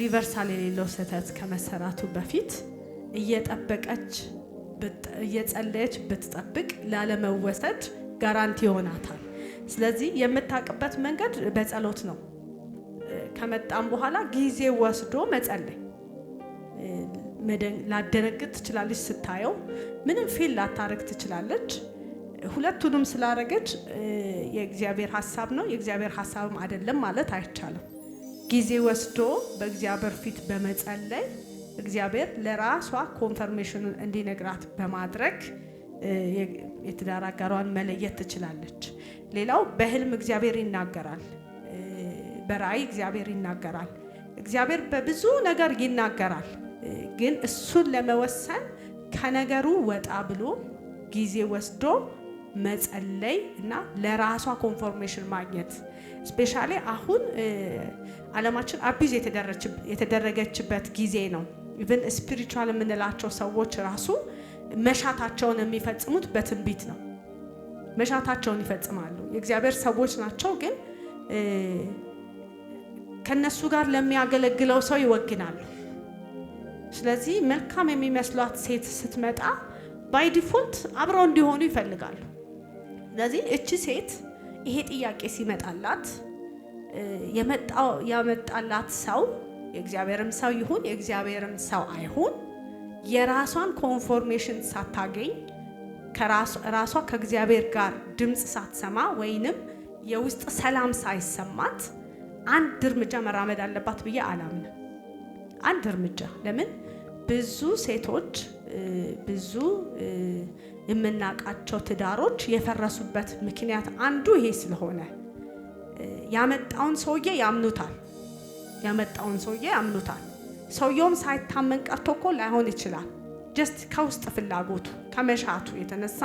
reversal የሌለው ስህተት ከመሰራቱ በፊት እየጠበቀች፣ እየጸለየች ብትጠብቅ ላለመወሰድ guarantee ይሆናታል። ስለዚህ የምታውቅበት መንገድ በጸሎት ነው። ከመጣም በኋላ ጊዜ ወስዶ መጸለይ። ላትደነግጥ ትችላለች። ስታየው ምንም feel ላታረግ ትችላለች። ሁለቱንም ስላረገች የእግዚአብሔር ሀሳብ ነው፣ የእግዚአብሔር ሀሳብም አይደለም ማለት አይቻልም። ጊዜ ወስዶ በእግዚአብሔር ፊት በመጸለይ እግዚአብሔር ለራሷ confirmation ኑን እንዲነግራት በማድረግ የትዳር አጋሯን መለየት ትችላለች። ሌላው በህልም እግዚአብሔር ይናገራል። በራእይ እግዚአብሔር ይናገራል። እግዚአብሔር በብዙ ነገር ይናገራል። ግን እሱን ለመወሰን ከነገሩ ወጣ ብሎ ጊዜ ወስዶ መጸለይ እና ለራሷ confirmation ማግኘት፣ especially አሁን ዓለማችን abuse የተደረገችበት ጊዜ ነው። Even spiritual የምንላቸው ሰዎች ራሱ መሻታቸውን የሚፈጽሙት በትንቢት ነው። መሻታቸውን ይፈጽማሉ። የእግዚአብሔር ሰዎች ናቸው፣ ግን ከነሱ ጋር ለሚያገለግለው ሰው ይወግናሉ። ስለዚህ መልካም የሚመስሏት ሴት ስትመጣ by default አብረው እንዲሆኑ ይፈልጋሉ። ስለዚህ እቺ ሴት ይሄ ጥያቄ ሲመጣላት ያመጣላት ሰው የእግዚአብሔርም ሰው ይሁን የእግዚአብሔርም ሰው አይሁን የራሷን confirmation ሳታገኝ፣ ራሷ ከእግዚአብሔር ጋር ድምፅ ሳትሰማ ወይንም የውስጥ ሰላም ሳይሰማት አንድ እርምጃ መራመድ አለባት ብዬ አላምንም። አንድ እርምጃ። ለምን? ብዙ ሴቶች፣ ብዙ የምናውቃቸው ትዳሮች የፈረሱበት ምክንያት አንዱ ይሄ ስለሆነ። ያመጣውን ሰውዬ ያምኑታል። ያመጣውን ሰውዬ ያምኑታል። ሰውየውም ሳይታመን ቀርቶ እኮ ላይሆን ይችላል። Just ከውስጥ ፍላጎቱ ከመሻቱ የተነሳ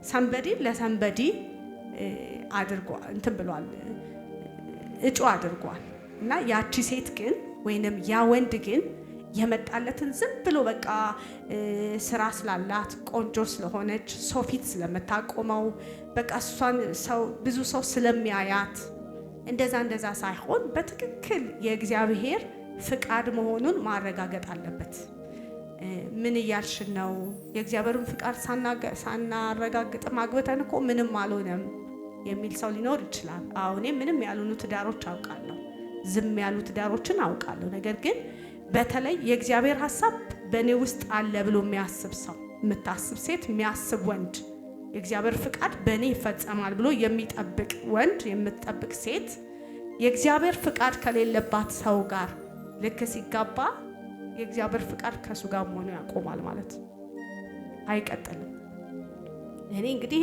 somebody ለ somebody አድርጓ እንትን ብሏል፣ እጩ አድርጓል። እና ያቺ ሴት ግን ወይንም ያ ወንድ ግን የመጣለትን ዝም ብሎ በቃ ስራ ስላላት፣ ቆንጆ ስለሆነች፣ ሰው ፊት ስለምታቆመው፣ በቃ እሷን ሰው ብዙ ሰው ስለሚያያት እንደዛ እንደዛ ሳይሆን በትክክል የእግዚአብሔር ፍቃድ መሆኑን ማረጋገጥ አለበት። ምን እያልሽ ነው? የእግዚአብሔርን ፍቃድ ሳናረጋግጥ አግብተን እኮ ምንም አልሆነም የሚል ሰው ሊኖር ይችላል። አዎ፣ እኔ ምንም ያልሆኑ ትዳሮች አውቃለሁ፣ ዝም ያሉ ትዳሮችን አውቃለሁ። ነገር ግን በተለይ የእግዚአብሔር ሀሳብ በእኔ ውስጥ አለ ብሎ የሚያስብ ሰው፣ የምታስብ ሴት፣ የሚያስብ ወንድ፣ የእግዚአብሔር ፍቃድ በእኔ ይፈጸማል ብሎ የሚጠብቅ ወንድ፣ የምትጠብቅ ሴት የእግዚአብሔር ፍቃድ ከሌለባት ሰው ጋር ልክ ሲጋባ የእግዚአብሔር ፍቃድ ከእሱ ጋር መሆኑ ያቆማል ማለት አይቀጥልም። እኔ እንግዲህ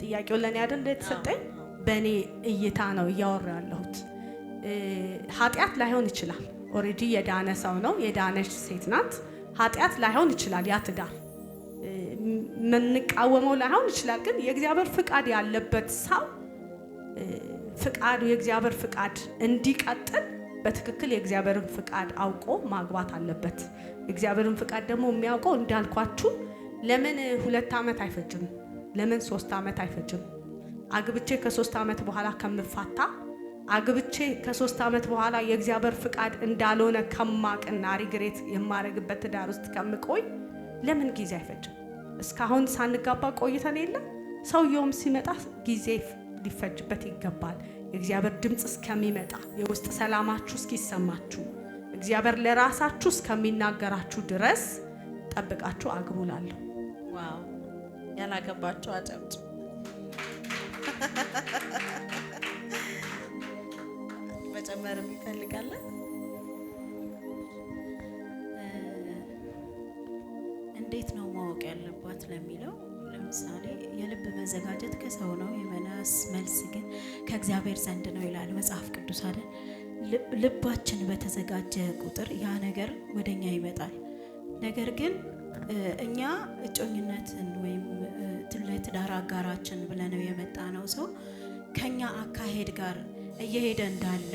ጥያቄው ለእኔ አይደል የተሰጠኝ፣ በእኔ እይታ ነው እያወራ ያለሁት። ኃጢአት ላይሆን ይችላል። Already የዳነ ሰው ነው፣ የዳነች ሴት ናት። ኃጢአት ላይሆን ይችላል። ያ ትዳር የምንቃወመው ላይሆን ይችላል። ግን የእግዚአብሔር ፍቃድ ያለበት ሰው ፍቃዱ የእግዚአብሔር ፍቃድ እንዲቀጥል በትክክል የእግዚአብሔርን ፍቃድ አውቆ ማግባት አለበት። የእግዚአብሔርን ፍቃድ ደግሞ የሚያውቀው እንዳልኳችሁ ለምን 2 ዓመት አይፈጅም? ለምን 3 ዓመት አይፈጅም? አግብቼ ከ3 ዓመት በኋላ ከምፋታ፣ አግብቼ ከ3 ዓመት በኋላ የእግዚአብሔር ፍቃድ እንዳልሆነ ከማቅና regret የማረግበት ትዳር ውስጥ ከምቆይ ለምን ጊዜ አይፈጅም? እስካሁን ሳንጋባ ቆይተን የለ? ሰውየውም ሲመጣ ጊዜ ሊፈጅበት ይገባል። የእግዚአብሔር ድምፅ እስከሚመጣ፣ የውስጥ ሰላማችሁ እስኪሰማችሁ፣ እግዚአብሔር ለራሳችሁ እስከሚናገራችሁ ድረስ ጠብቃችሁ አግቡ እላለሁ። Wow! ያላገባችሁ አጨብጭ። መጨመር የሚፈልጋለን? እንዴት ነው ማወቅ ያለባት ለሚለው፣ ለምሳሌ የልብ መዘጋጀት ከሰው ነው፣ የመላስ መልስ ግን ከእግዚአብሔር ዘንድ ነው ይላል መጽሐፍ ቅዱስ አይደል? ልባችን በተዘጋጀ ቁጥር ያ ነገር ወደኛ ይመጣል። ነገር ግን እኛ እጮኝነትን ወይም ለትዳር አጋራችን ብለነው የመጣ ነው ሰው ከኛ አካሄድ ጋር እየሄደ እንዳለ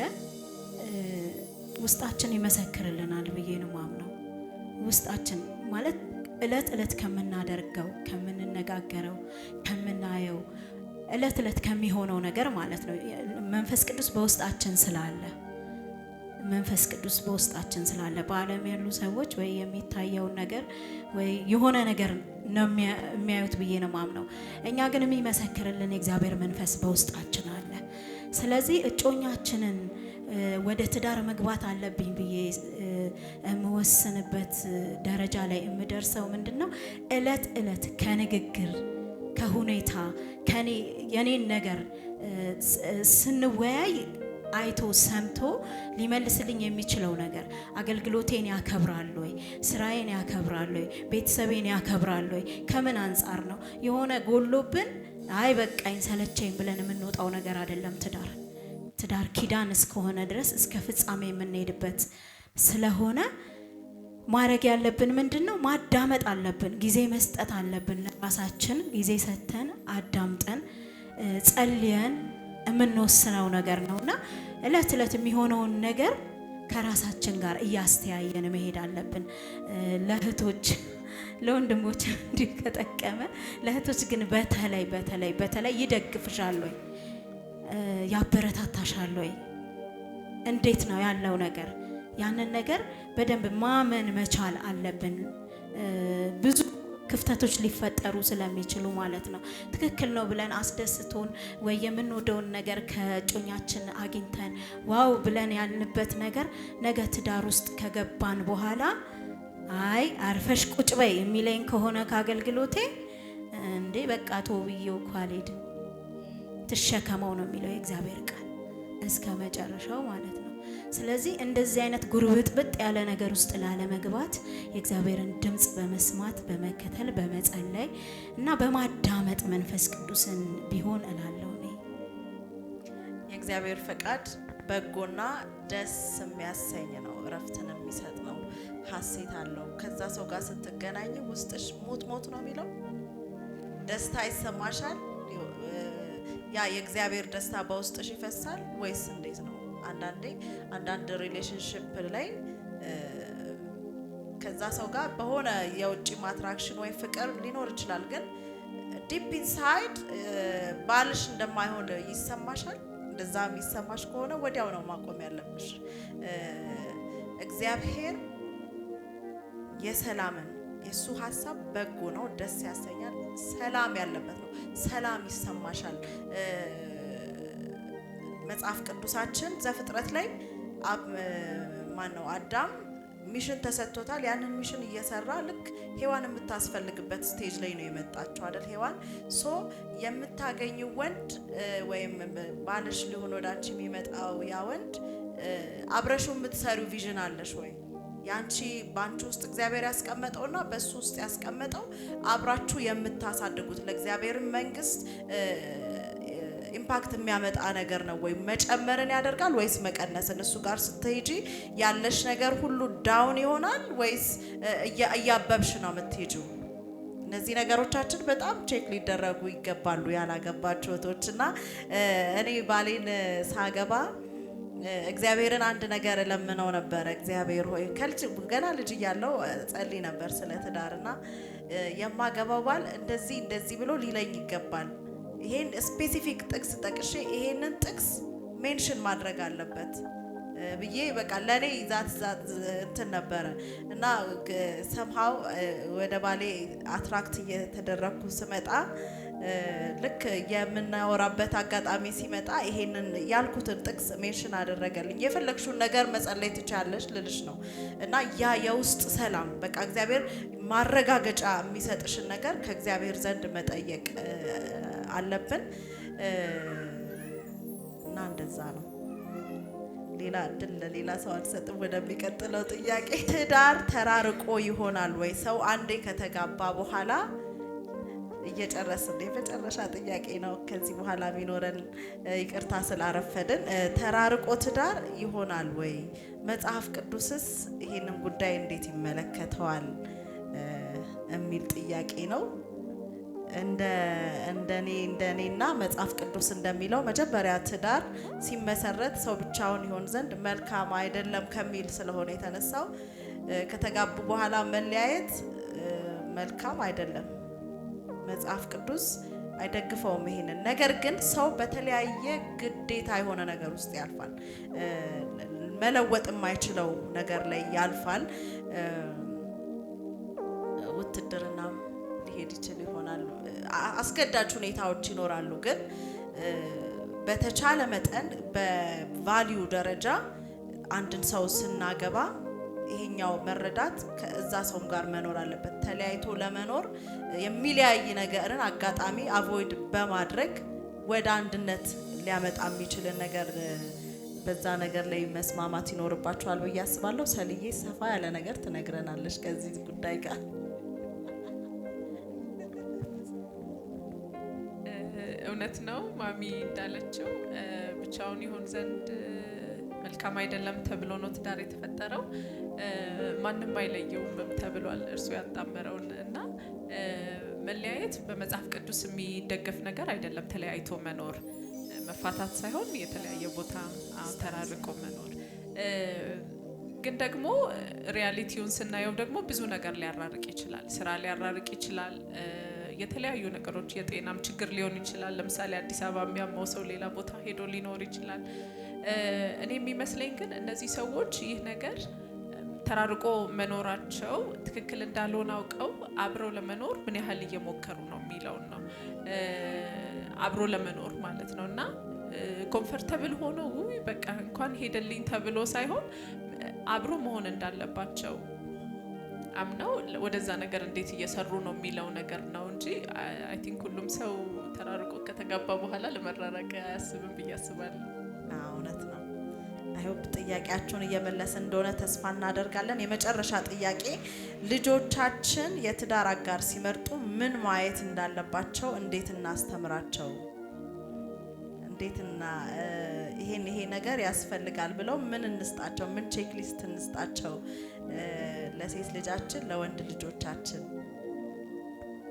ውስጣችን ይመሰክርልናል ብዬ ነው ማምነው። ውስጣችን ማለት እለት እለት ከምናደርገው፣ ከምንነጋገረው፣ ከምናየው፣ እለት እለት ከሚሆነው ነገር ማለት ነው። መንፈስ ቅዱስ በውስጣችን ስላለ፣ መንፈስ ቅዱስ በውስጣችን ስላለ በዓለም ያሉ ሰዎች ወይ የሚታየውን ነገር ወይ የሆነ ነገር ነው የሚያዩት ብዬ ነው ማምነው። እኛ ግን የሚመሰክርልን የእግዚአብሔር መንፈስ በውስጣችን አለ። ስለዚህ እጮኛችንን ወደ ትዳር መግባት አለብኝ ብዬ የምወስንበት ደረጃ ላይ የምደርሰው ምንድን ነው? እለት እለት ከንግግር፣ ከሁኔታ፣ ከኔ የኔን ነገር ስንወያይ አይቶ ሰምቶ ሊመልስልኝ የሚችለው ነገር፣ አገልግሎቴን ያከብራል ወይ፣ ስራዬን ያከብራል ወይ፣ ቤተሰቤን ያከብራል ወይ፣ ከምን አንጻር ነው? የሆነ ጎሎብን አይ በቃኝ ሰለቸኝ ብለን የምንወጣው ነገር አይደለም። ትዳር ኪዳን እስከሆነ ድረስ እስከ ፍጻሜ የምንሄድበት ስለሆነ ማድረግ ያለብን ምንድን ነው? ማዳመጥ አለብን። ጊዜ መስጠት አለብን። ለራሳችን ጊዜ ሰጥተን፣ አዳምጠን፣ ጸልየን የምንወስነው ነገር ነው እና እለት እለት የሚሆነውን ነገር ከራሳችን ጋር እያስተያየን መሄድ አለብን። ለእህቶች፣ ለወንድሞች እንዲህ ከጠቀመ ለእህቶች ግን በተለይ በተለይ በተለይ ይደግፍሻል ወይ፣ ያበረታታሻል ወይ፣ እንዴት ነው ያለው ነገር? ያንን ነገር በደንብ ማመን መቻል አለብን። ብዙ ክፍተቶች ሊፈጠሩ ስለሚችሉ ማለት ነው። ትክክል ነው ብለን አስደስቶን ወይ የምንወደውን ነገር ከእጮኛችን አግኝተን wow ብለን ያልንበት ነገር ነገ ትዳር ውስጥ ከገባን በኋላ አይ አርፈሽ ቁጭ በይ የሚለኝ ከሆነ ከአገልግሎቴ እንዴ በቃ ተው ብዬው እኮ አልሄድም። ትሸከመው ነው የሚለው የእግዚአብሔር ቃል እስከ መጨረሻው ማለት ነው። ስለዚህ እንደዚህ አይነት ጉርብጥብጥ ያለ ነገር ውስጥ ላለመግባት የእግዚአብሔርን ድምፅ በመስማት፣ በመከተል፣ በመጸለይ እና በማዳመጥ መንፈስ ቅዱስን ቢሆን እላለሁ እኔ። የእግዚአብሔር ፈቃድ በጎና ደስ የሚያሰኝ ነው፣ እረፍትን የሚሰጥ ነው፣ ሀሴት አለው። ከዛ ሰው ጋር ስትገናኝ ውስጥሽ ሞት ሞት ነው የሚለው፣ ደስታ ይሰማሻል። ያ የእግዚአብሔር ደስታ በውስጥሽ ይፈሳል ወይስ እንዴት ነው? አንዳንዴ አንዳንድ relationship ላይ ከዛ ሰው ጋር በሆነ የውጭ attraction ወይ ፍቅር ሊኖር ይችላል፣ ግን deep inside ባልሽ እንደማይሆን ይሰማሻል። እንደዛ የሚሰማሽ ከሆነ ወዲያው ነው ማቆም ያለብሽ። እግዚአብሔር የሰላምን የእሱ ሀሳብ በጎ ነው፣ ደስ ያሰኛል፣ ሰላም ያለበት ነው። ሰላም ይሰማሻል። መጽሐፍ ቅዱሳችን ዘፍጥረት ላይ ማን ነው አዳም mission ተሰጥቶታል። ያንን mission እየሰራ ልክ ሔዋን የምታስፈልግበት stage ላይ ነው የመጣችው አይደል? ሔዋን so የምታገኚው ወንድ ወይም ባልሽ ሊሆን ወደ አንቺ የሚመጣው ያ ወንድ አብረሽው የምትሰሪው vision አለሽ ወይ? ያንቺ በአንቺ ውስጥ እግዚአብሔር ያስቀመጠውና በሱ ውስጥ ያስቀመጠው አብራችሁ የምታሳድጉት ለእግዚአብሔር መንግስት impact የሚያመጣ ነገር ነው ወይ? መጨመርን ያደርጋል ወይስ መቀነስን? እሱ ጋር ስትሄጂ ያለሽ ነገር ሁሉ down ይሆናል ወይስ እያበብሽ ነው የምትሄጂው? እነዚህ ነገሮቻችን በጣም check ሊደረጉ ይገባሉ። ያላገባችሁ እህቶች እና እኔ ባሌን ሳገባ እግዚአብሔርን አንድ ነገር እለምነው ነበረ። እግዚአብሔር ሆይ፣ ከልጅ ገና ልጅ እያለሁ ጸልይ ነበር ስለ ትዳርና የማገባው ባል እንደዚህ እንደዚህ ብሎ ሊለኝ ይገባል። ይሄን specific ጥቅስ ጠቅሼ ይሄንን ጥቅስ mention ማድረግ አለበት ብዬ በቃ ለእኔ that እንትን ነበረ እና somehow ወደ ባሌ attract እየተደረግኩ ስመጣ ልክ የምናወራበት አጋጣሚ ሲመጣ ይሄንን ያልኩትን ጥቅስ mention አደረገልኝ። የፈለግሽውን ነገር መጸለይ ትችያለሽ ልልሽ ነው እና ያ የውስጥ ሰላም በቃ እግዚአብሔር ማረጋገጫ የሚሰጥሽን ነገር ከእግዚአብሔር ዘንድ መጠየቅ አለብን እና እንደዛ ነው። ሌላ እድል ለሌላ ሰው አልሰጥም። ወደሚቀጥለው ጥያቄ፣ ትዳር ተራርቆ ይሆናል ወይ? ሰው አንዴ ከተጋባ በኋላ፣ እየጨረስን የመጨረሻ ጥያቄ ነው። ከዚህ በኋላ የሚኖረን፣ ይቅርታ ስላረፈድን። ተራርቆ ትዳር ይሆናል ወይ? መጽሐፍ ቅዱስስ ይሄንን ጉዳይ እንዴት ይመለከተዋል የሚል ጥያቄ ነው። እንደ እንደኔ እንደኔና መጽሐፍ ቅዱስ እንደሚለው መጀመሪያ ትዳር ሲመሰረት ሰው ብቻውን ይሆን ዘንድ መልካም አይደለም ከሚል ስለሆነ የተነሳው ከተጋቡ በኋላ መለያየት መልካም አይደለም። መጽሐፍ ቅዱስ አይደግፈውም ይሄንን። ነገር ግን ሰው በተለያየ ግዴታ የሆነ ነገር ውስጥ ያልፋል። መለወጥ የማይችለው ነገር ላይ ያልፋል። ውትድርናም ሊሄድ ይችል ይሆናል። አስገዳጅ ሁኔታዎች ይኖራሉ። ግን በተቻለ መጠን በ value ደረጃ አንድን ሰው ስናገባ ይሄኛው መረዳት ከእዛ ሰውም ጋር መኖር አለበት። ተለያይቶ ለመኖር የሚለያይ ነገርን አጋጣሚ avoid በማድረግ ወደ አንድነት ሊያመጣ የሚችልን ነገር በዛ ነገር ላይ መስማማት ይኖርባቸዋል ብዬ አስባለሁ። ሰልዬ ሰፋ ያለ ነገር ትነግረናለች ከዚህ ጉዳይ ጋር። እውነት ነው ማሚ እንዳለችው ብቻውን ይሆን ዘንድ መልካም አይደለም ተብሎ ነው ትዳር የተፈጠረው። ማንም አይለየውም ተብሏል እርሱ ያጣመረውን እና መለያየት በመጽሐፍ ቅዱስ የሚደገፍ ነገር አይደለም። ተለያይቶ መኖር፣ መፋታት ሳይሆን የተለያየ ቦታ ተራርቆ መኖር፣ ግን ደግሞ reality ውን ስናየው ደግሞ ብዙ ነገር ሊያራርቅ ይችላል። ስራ ሊያራርቅ ይችላል። የተለያዩ ነገሮች፣ የጤናም ችግር ሊሆን ይችላል። ለምሳሌ አዲስ አበባ የሚያመው ሰው ሌላ ቦታ ሄዶ ሊኖር ይችላል። እኔ የሚመስለኝ ግን እነዚህ ሰዎች ይህ ነገር ተራርቆ መኖራቸው ትክክል እንዳልሆነ አውቀው አብረው ለመኖር ምን ያህል እየሞከሩ ነው የሚለውን ነው። አብሮ ለመኖር ማለት ነው እና comfortable ሆኖ ውይ በቃ እንኳን ሄደልኝ ተብሎ ሳይሆን አብሮ መሆን እንዳለባቸው አምነው ወደዛ ነገር እንዴት እየሰሩ ነው የሚለው ነገር ነው እንጂ I think ሁሉም ሰው ተራርቆ ከተጋባ በኋላ ለመራራቅ አያስብም ብዬ አስባለሁ። እውነት ነው። I hope ጥያቄያችሁን እየመለስን እንደሆነ ተስፋ እናደርጋለን። የመጨረሻ ጥያቄ፣ ልጆቻችን የትዳር አጋር ሲመርጡ ምን ማየት እንዳለባቸው እንዴት እናስተምራቸው? እንዴትና ይሄን ይሄ ነገር ያስፈልጋል ብለው ምን እንስጣቸው? ምን checklist እንስጣቸው ለሴት ልጃችን፣ ለወንድ ልጆቻችን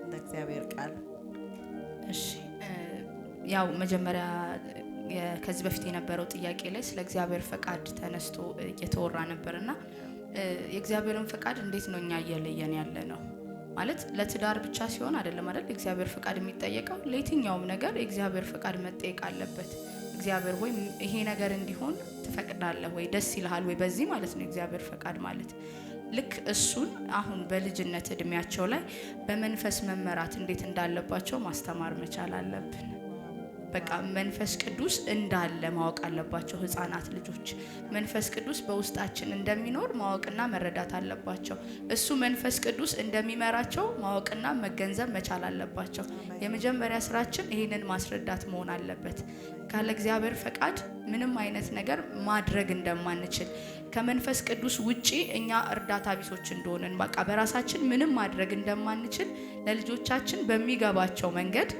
እንደ እግዚአብሔር ቃል? እሺ፣ ያው መጀመሪያ ከዚህ በፊት የነበረው ጥያቄ ላይ ስለ እግዚአብሔር ፈቃድ ተነስቶ እየተወራ ነበርና የእግዚአብሔርን ፈቃድ እንዴት ነው እኛ እየለየን ያለ ነው? ማለት ለትዳር ብቻ ሲሆን አይደለም አይደል? የእግዚአብሔር ፈቃድ የሚጠየቀው ለየትኛውም ነገር የእግዚአብሔር ፈቃድ መጠየቅ አለበት። እግዚአብሔር ወይ ይሄ ነገር እንዲሆን ትፈቅዳለህ ወይ፣ ደስ ይልሃል ወይ? በዚህ ማለት ነው የእግዚአብሔር ፈቃድ ማለት። ልክ እሱን አሁን በልጅነት እድሜያቸው ላይ በመንፈስ መመራት እንዴት እንዳለባቸው ማስተማር መቻል አለብን። በቃ መንፈስ ቅዱስ እንዳለ ማወቅ አለባቸው። ህፃናት ልጆች መንፈስ ቅዱስ በውስጣችን እንደሚኖር ማወቅና መረዳት አለባቸው። እሱ መንፈስ ቅዱስ እንደሚመራቸው ማወቅና መገንዘብ መቻል አለባቸው። የመጀመሪያ ስራችን ይህንን ማስረዳት መሆን አለበት። ካለ እግዚአብሔር ፈቃድ ምንም አይነት ነገር ማድረግ እንደማንችል፣ ከመንፈስ ቅዱስ ውጪ እኛ እርዳታ ቢሶች እንደሆንን፣ በቃ በራሳችን ምንም ማድረግ እንደማንችል ለልጆቻችን በሚገባቸው መንገድ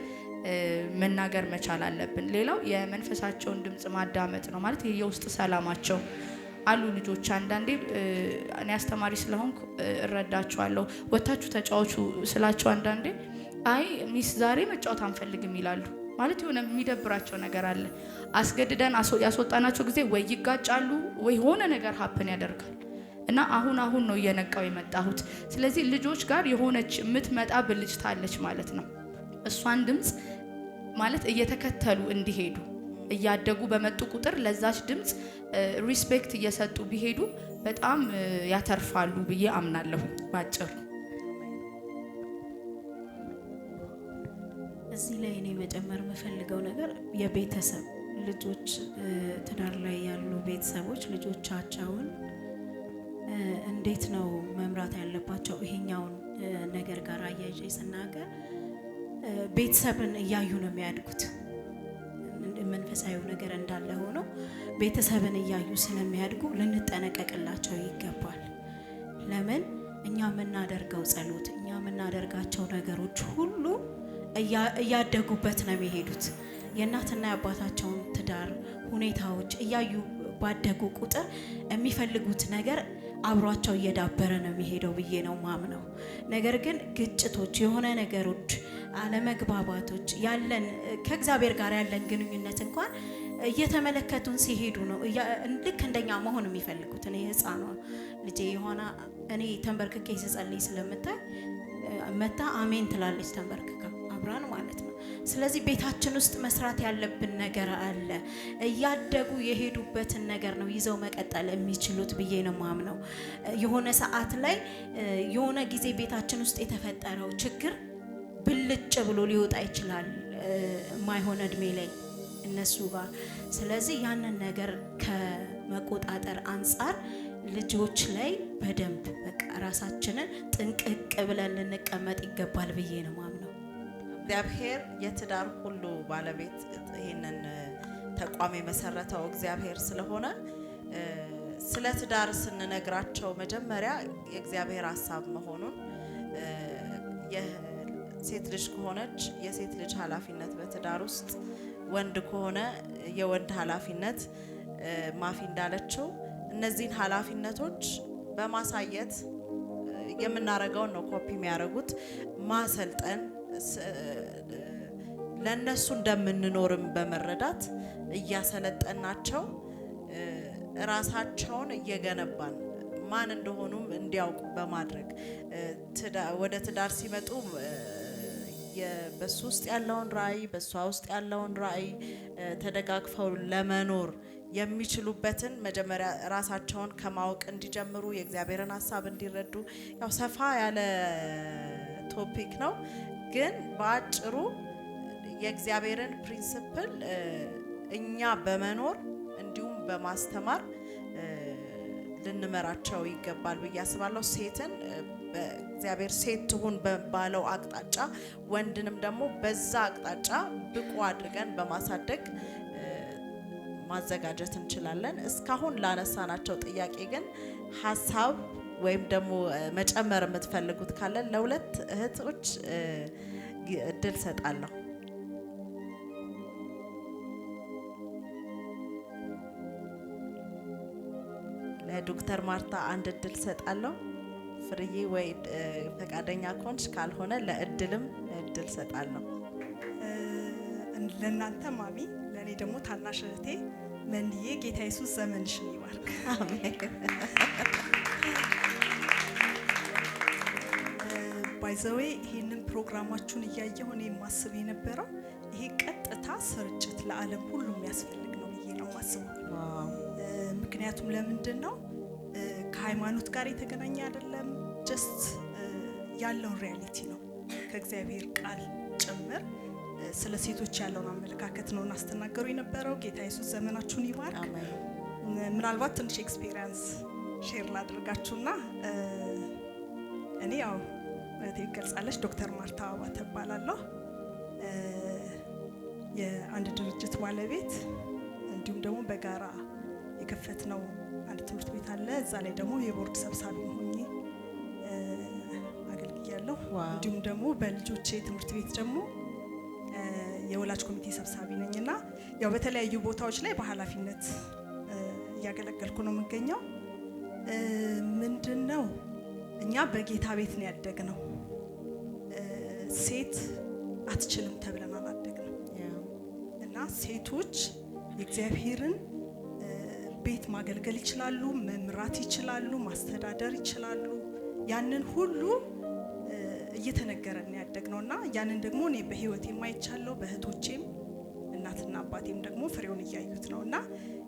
መናገር መቻል አለብን። ሌላው የመንፈሳቸውን ድምጽ ማዳመጥ ነው። ማለት ይሄ የውስጥ ሰላማቸው አሉ ልጆች፣ አንዳንዴ እኔ አስተማሪ ስለሆንኩ እረዳቸዋለሁ። ወታችሁ ተጫወቹ ስላቸው አንዳንዴ "አይ miss፣ ዛሬ መጫወት አንፈልግም" ይላሉ። ማለት የሆነ የሚደብራቸው ነገር አለ። አስገድደን ያስወጣናቸው ጊዜ ወይ ይጋጫሉ ወይ የሆነ ነገር happen ያደርጋል። እና አሁን አሁን ነው እየነቃው የመጣሁት። ስለዚህ ልጆች ጋር የሆነች የምትመጣ ብልጭታ አለች ማለት ነው። እሷን ድምፅ ማለት እየተከተሉ እንዲሄዱ፣ እያደጉ በመጡ ቁጥር ለዛች ድምፅ respect እየሰጡ ቢሄዱ በጣም ያተርፋሉ ብዬ አምናለሁ ባጭሩ። እዚህ ላይ እኔ መጨመር የምፈልገው ነገር የቤተሰብ ልጆች፣ ትዳር ላይ ያሉ ቤተሰቦች ልጆቻቸውን እንዴት ነው መምራት ያለባቸው? ይሄኛውን ነገር ጋር አያይዤ ስናገር ቤተሰብን እያዩ ነው የሚያድጉት። መንፈሳዊ ነገር እንዳለ ሆኖ ቤተሰብን እያዩ ስለሚያድጉ ልንጠነቀቅላቸው ይገባል። ለምን እኛ የምናደርገው ጸሎት፣ እኛ የምናደርጋቸው ነገሮች ሁሉ እያደጉበት ነው የሚሄዱት። የእናትና የአባታቸውን ትዳር ሁኔታዎች እያዩ ባደጉ ቁጥር የሚፈልጉት ነገር አብሯቸው እየዳበረ ነው የሚሄደው ብዬ ነው ማምነው። ነገር ግን ግጭቶች፣ የሆነ ነገሮች፣ አለመግባባቶች፣ ያለን ከእግዚአብሔር ጋር ያለን ግንኙነት እንኳን እየተመለከቱን ሲሄዱ ነው ልክ እንደኛ መሆን የሚፈልጉት። እኔ ህፃኗ ልጄ የሆነ እኔ ተንበርክኬ ስጸልይ ስለምታይ መታ አሜን ትላለች ተንበርክካ አብራን ማለት ነው። ስለዚህ ቤታችን ውስጥ መስራት ያለብን ነገር አለ። እያደጉ የሄዱበትን ነገር ነው ይዘው መቀጠል የሚችሉት ብዬ ነው ማምነው። የሆነ ሰዓት ላይ፣ የሆነ ጊዜ ቤታችን ውስጥ የተፈጠረው ችግር ብልጭ ብሎ ሊወጣ ይችላል የማይሆን እድሜ ላይ እነሱ ጋር። ስለዚህ ያንን ነገር ከመቆጣጠር አንጻር ልጆች ላይ በደንብ በቃ ራሳችንን ጥንቅቅ ብለን ልንቀመጥ ይገባል ብዬ ነው ማምነው። እግዚአብሔር የትዳር ሁሉ ባለቤት፣ ይህንን ተቋም የመሰረተው እግዚአብሔር ስለሆነ ስለ ትዳር ስንነግራቸው መጀመሪያ የእግዚአብሔር ሀሳብ መሆኑን፣ ሴት ልጅ ከሆነች የሴት ልጅ ኃላፊነት በትዳር ውስጥ፣ ወንድ ከሆነ የወንድ ኃላፊነት፣ ማፊ እንዳለችው እነዚህን ኃላፊነቶች በማሳየት የምናደርገውን ነው ኮፒ የሚያደርጉት። ማሰልጠን፣ ለእነሱ እንደምንኖርም በመረዳት እያሰለጠናቸው ራሳቸውን እየገነባን ማን እንደሆኑም እንዲያውቁ በማድረግ ወደ ትዳር ሲመጡ በሱ ውስጥ ያለውን ራዕይ፣ በእሷ ውስጥ ያለውን ራዕይ ተደጋግፈው ለመኖር የሚችሉበትን መጀመሪያ ራሳቸውን ከማወቅ እንዲጀምሩ፣ የእግዚአብሔርን ሀሳብ እንዲረዱ። ያው ሰፋ ያለ topic ነው፣ ግን በአጭሩ የእግዚአብሔርን principle እኛ በመኖር እንዲሁም በማስተማር ልንመራቸው ይገባል ብዬ አስባለሁ። ሴትን በእግዚአብሔር ሴት ትሁን ባለው አቅጣጫ፣ ወንድንም ደግሞ በዛ አቅጣጫ ብቁ አድርገን በማሳደግ ማዘጋጀት እንችላለን። እስካሁን ላነሳናቸው ጥያቄ ግን ሀሳብ ወይም ደግሞ መጨመር የምትፈልጉት ካለ ለሁለት እህቶች እድል ሰጣለሁ። ለዶክተር ማርታ አንድ እድል ሰጣለሁ። ፍርዬ ወይ ፈቃደኛ ከሆንሽ፣ ካልሆነ ለእድልም እድል ሰጣለሁ። ለእናንተ ማሚ፣ ለእኔ ደግሞ ታናሽ እህቴ መንዬ፣ ጌታ ኢየሱስ ዘመንሽን ይባርክ። አሜን። By the way፣ ይህንን ፕሮግራማችሁን እያየሁ እኔ የማስብ የነበረው ይሄ ቀጥታ ስርጭት ለዓለም ሁሉ የሚያስፈልግ ነው ብዬ ነው የማስበው። ምክንያቱም ለምንድን ነው፣ ከሃይማኖት ጋር የተገናኘ አይደለም፣ just ያለውን reality ነው፣ ከእግዚአብሔር ቃል ጭምር ስለ ሴቶች ያለውን አመለካከት ነው እናስተናገሩ የነበረው። ጌታ ኢየሱስ ዘመናችሁን ይባርክ። ምናልባት ትንሽ experience share ላድርጋችሁና፣ እኔ ያው እህቴ ገልጻለች፣ ዶክተር ማርታ አባተ እባላለሁ። የአንድ ድርጅት ባለቤት እንዲሁም ደግሞ በጋራ የከፈትነው አንድ ትምህርት ቤት አለ። እዛ ላይ ደግሞ የቦርድ ሰብሳቢ ሆኜ አገልግያለሁ። እንዲሁም ደግሞ በልጆቼ ትምህርት ቤት ደግሞ የወላጅ ኮሚቴ ሰብሳቢ ነኝ እና ያው በተለያዩ ቦታዎች ላይ በኃላፊነት እያገለገልኩ ነው የምገኘው። ምንድን ነው፣ እኛ በጌታ ቤት ነው ያደግነው። ሴት አትችልም ተብለን አላደግንም እና ሴቶች የእግዚአብሔርን ቤት ማገልገል ይችላሉ፣ መምራት ይችላሉ፣ ማስተዳደር ይችላሉ። ያንን ሁሉ እየተነገረን ያደግነው እና ያንን ደግሞ እኔ በህይወቴ አይቻለሁ፣ በእህቶቼም እናትና አባቴም ደግሞ ፍሬውን እያዩት ነው እና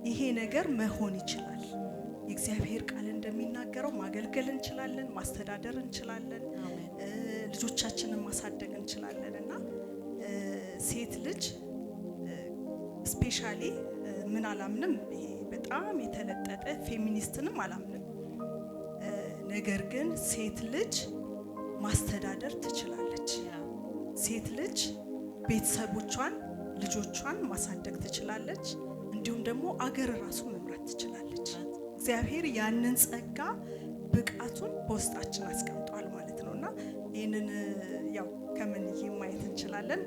ይሄ ነገር መሆን ይችላል። የእግዚአብሔር ቃል እንደሚናገረው ማገልገል እንችላለን፣ ማስተዳደር እንችላለን፣ ልጆቻችንን ማሳደግ እንችላለን እና ሴት ልጅ specially ምን አላምንም፣ ይሄ በጣም የተለጠጠ ፌሚኒስትንም አላምንም። ነገር ግን ሴት ልጅ ማስተዳደር ትችላለች። ሴት ልጅ ቤተሰቦቿን፣ ልጆቿን ማሳደግ ትችላለች። እንዲሁም ደግሞ አገር ራሱ መምራት ትችላለች። እግዚአብሔር ያንን ጸጋ ብቃቱን በውስጣችን አስቀምጧል ማለት ነው እና ይህንን ያው ከምንዬ ማየት እንችላለን።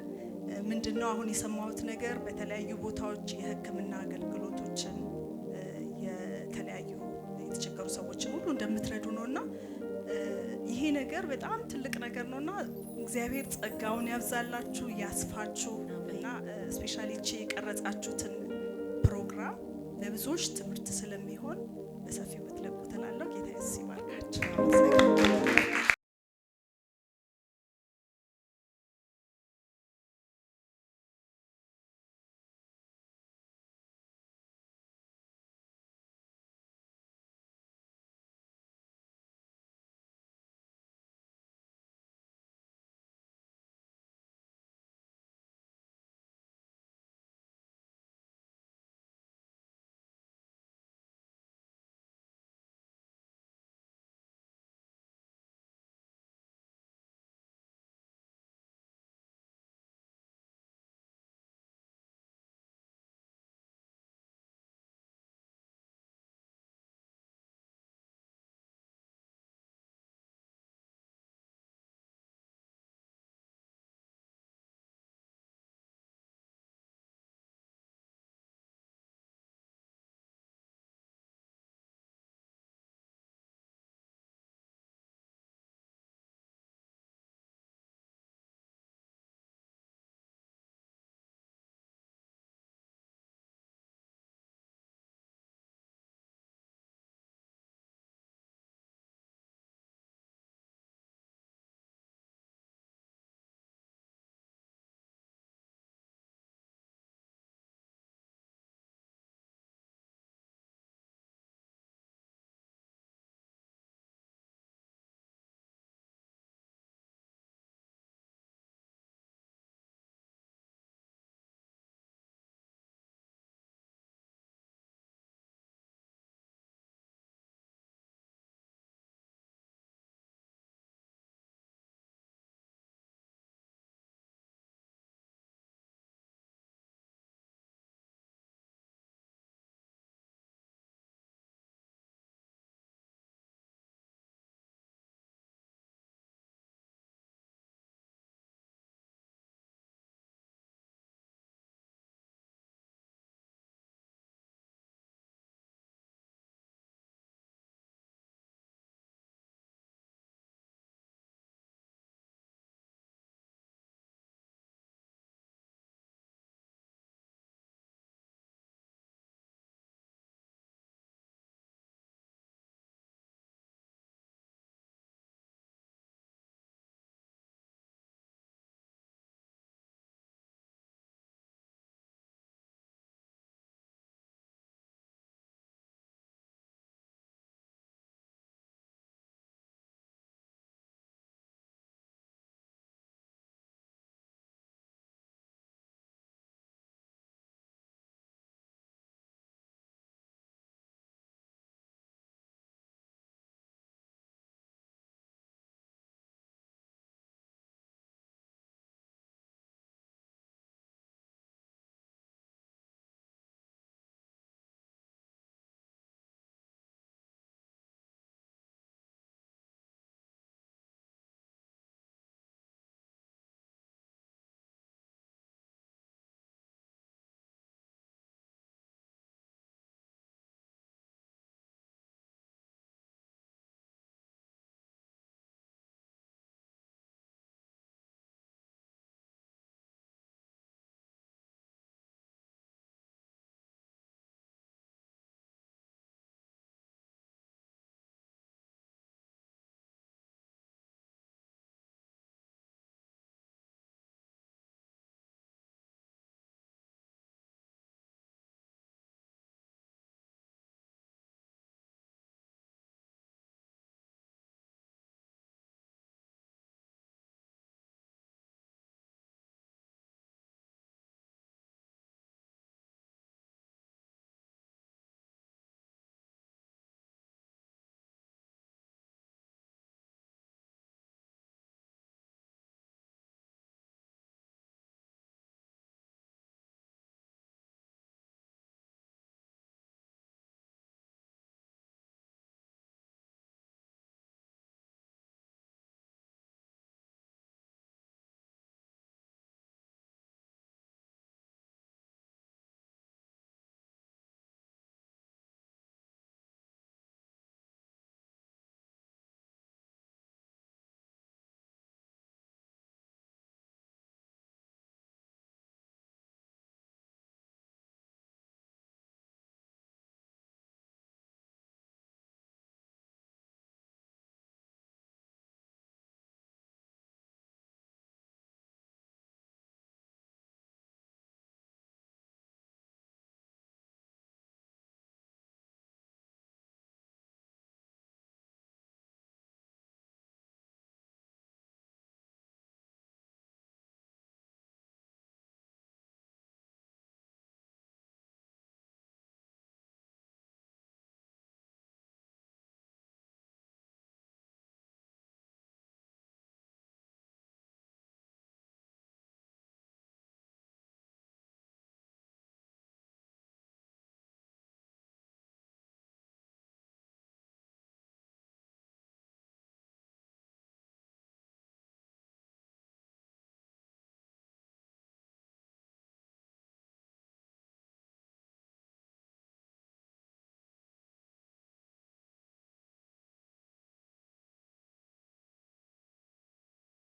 ምንድነው አሁን የሰማሁት ነገር፣ በተለያዩ ቦታዎች የሕክምና አገልግሎቶችን፣ የተለያዩ የተቸገሩ ሰዎችን ሁሉ እንደምትረዱ ነው እና ይሄ ነገር በጣም ትልቅ ነገር ነው እና እግዚአብሔር ጸጋውን ያብዛላችሁ፣ ያስፋችሁ እና specially እቺ የቀረጻችሁትን ፕሮግራም ለብዙዎች ትምህርት ስለሚሆን በሰፊው ብትለቁ እላለሁ። ጌታ ኢየሱስ ይባርካችሁ።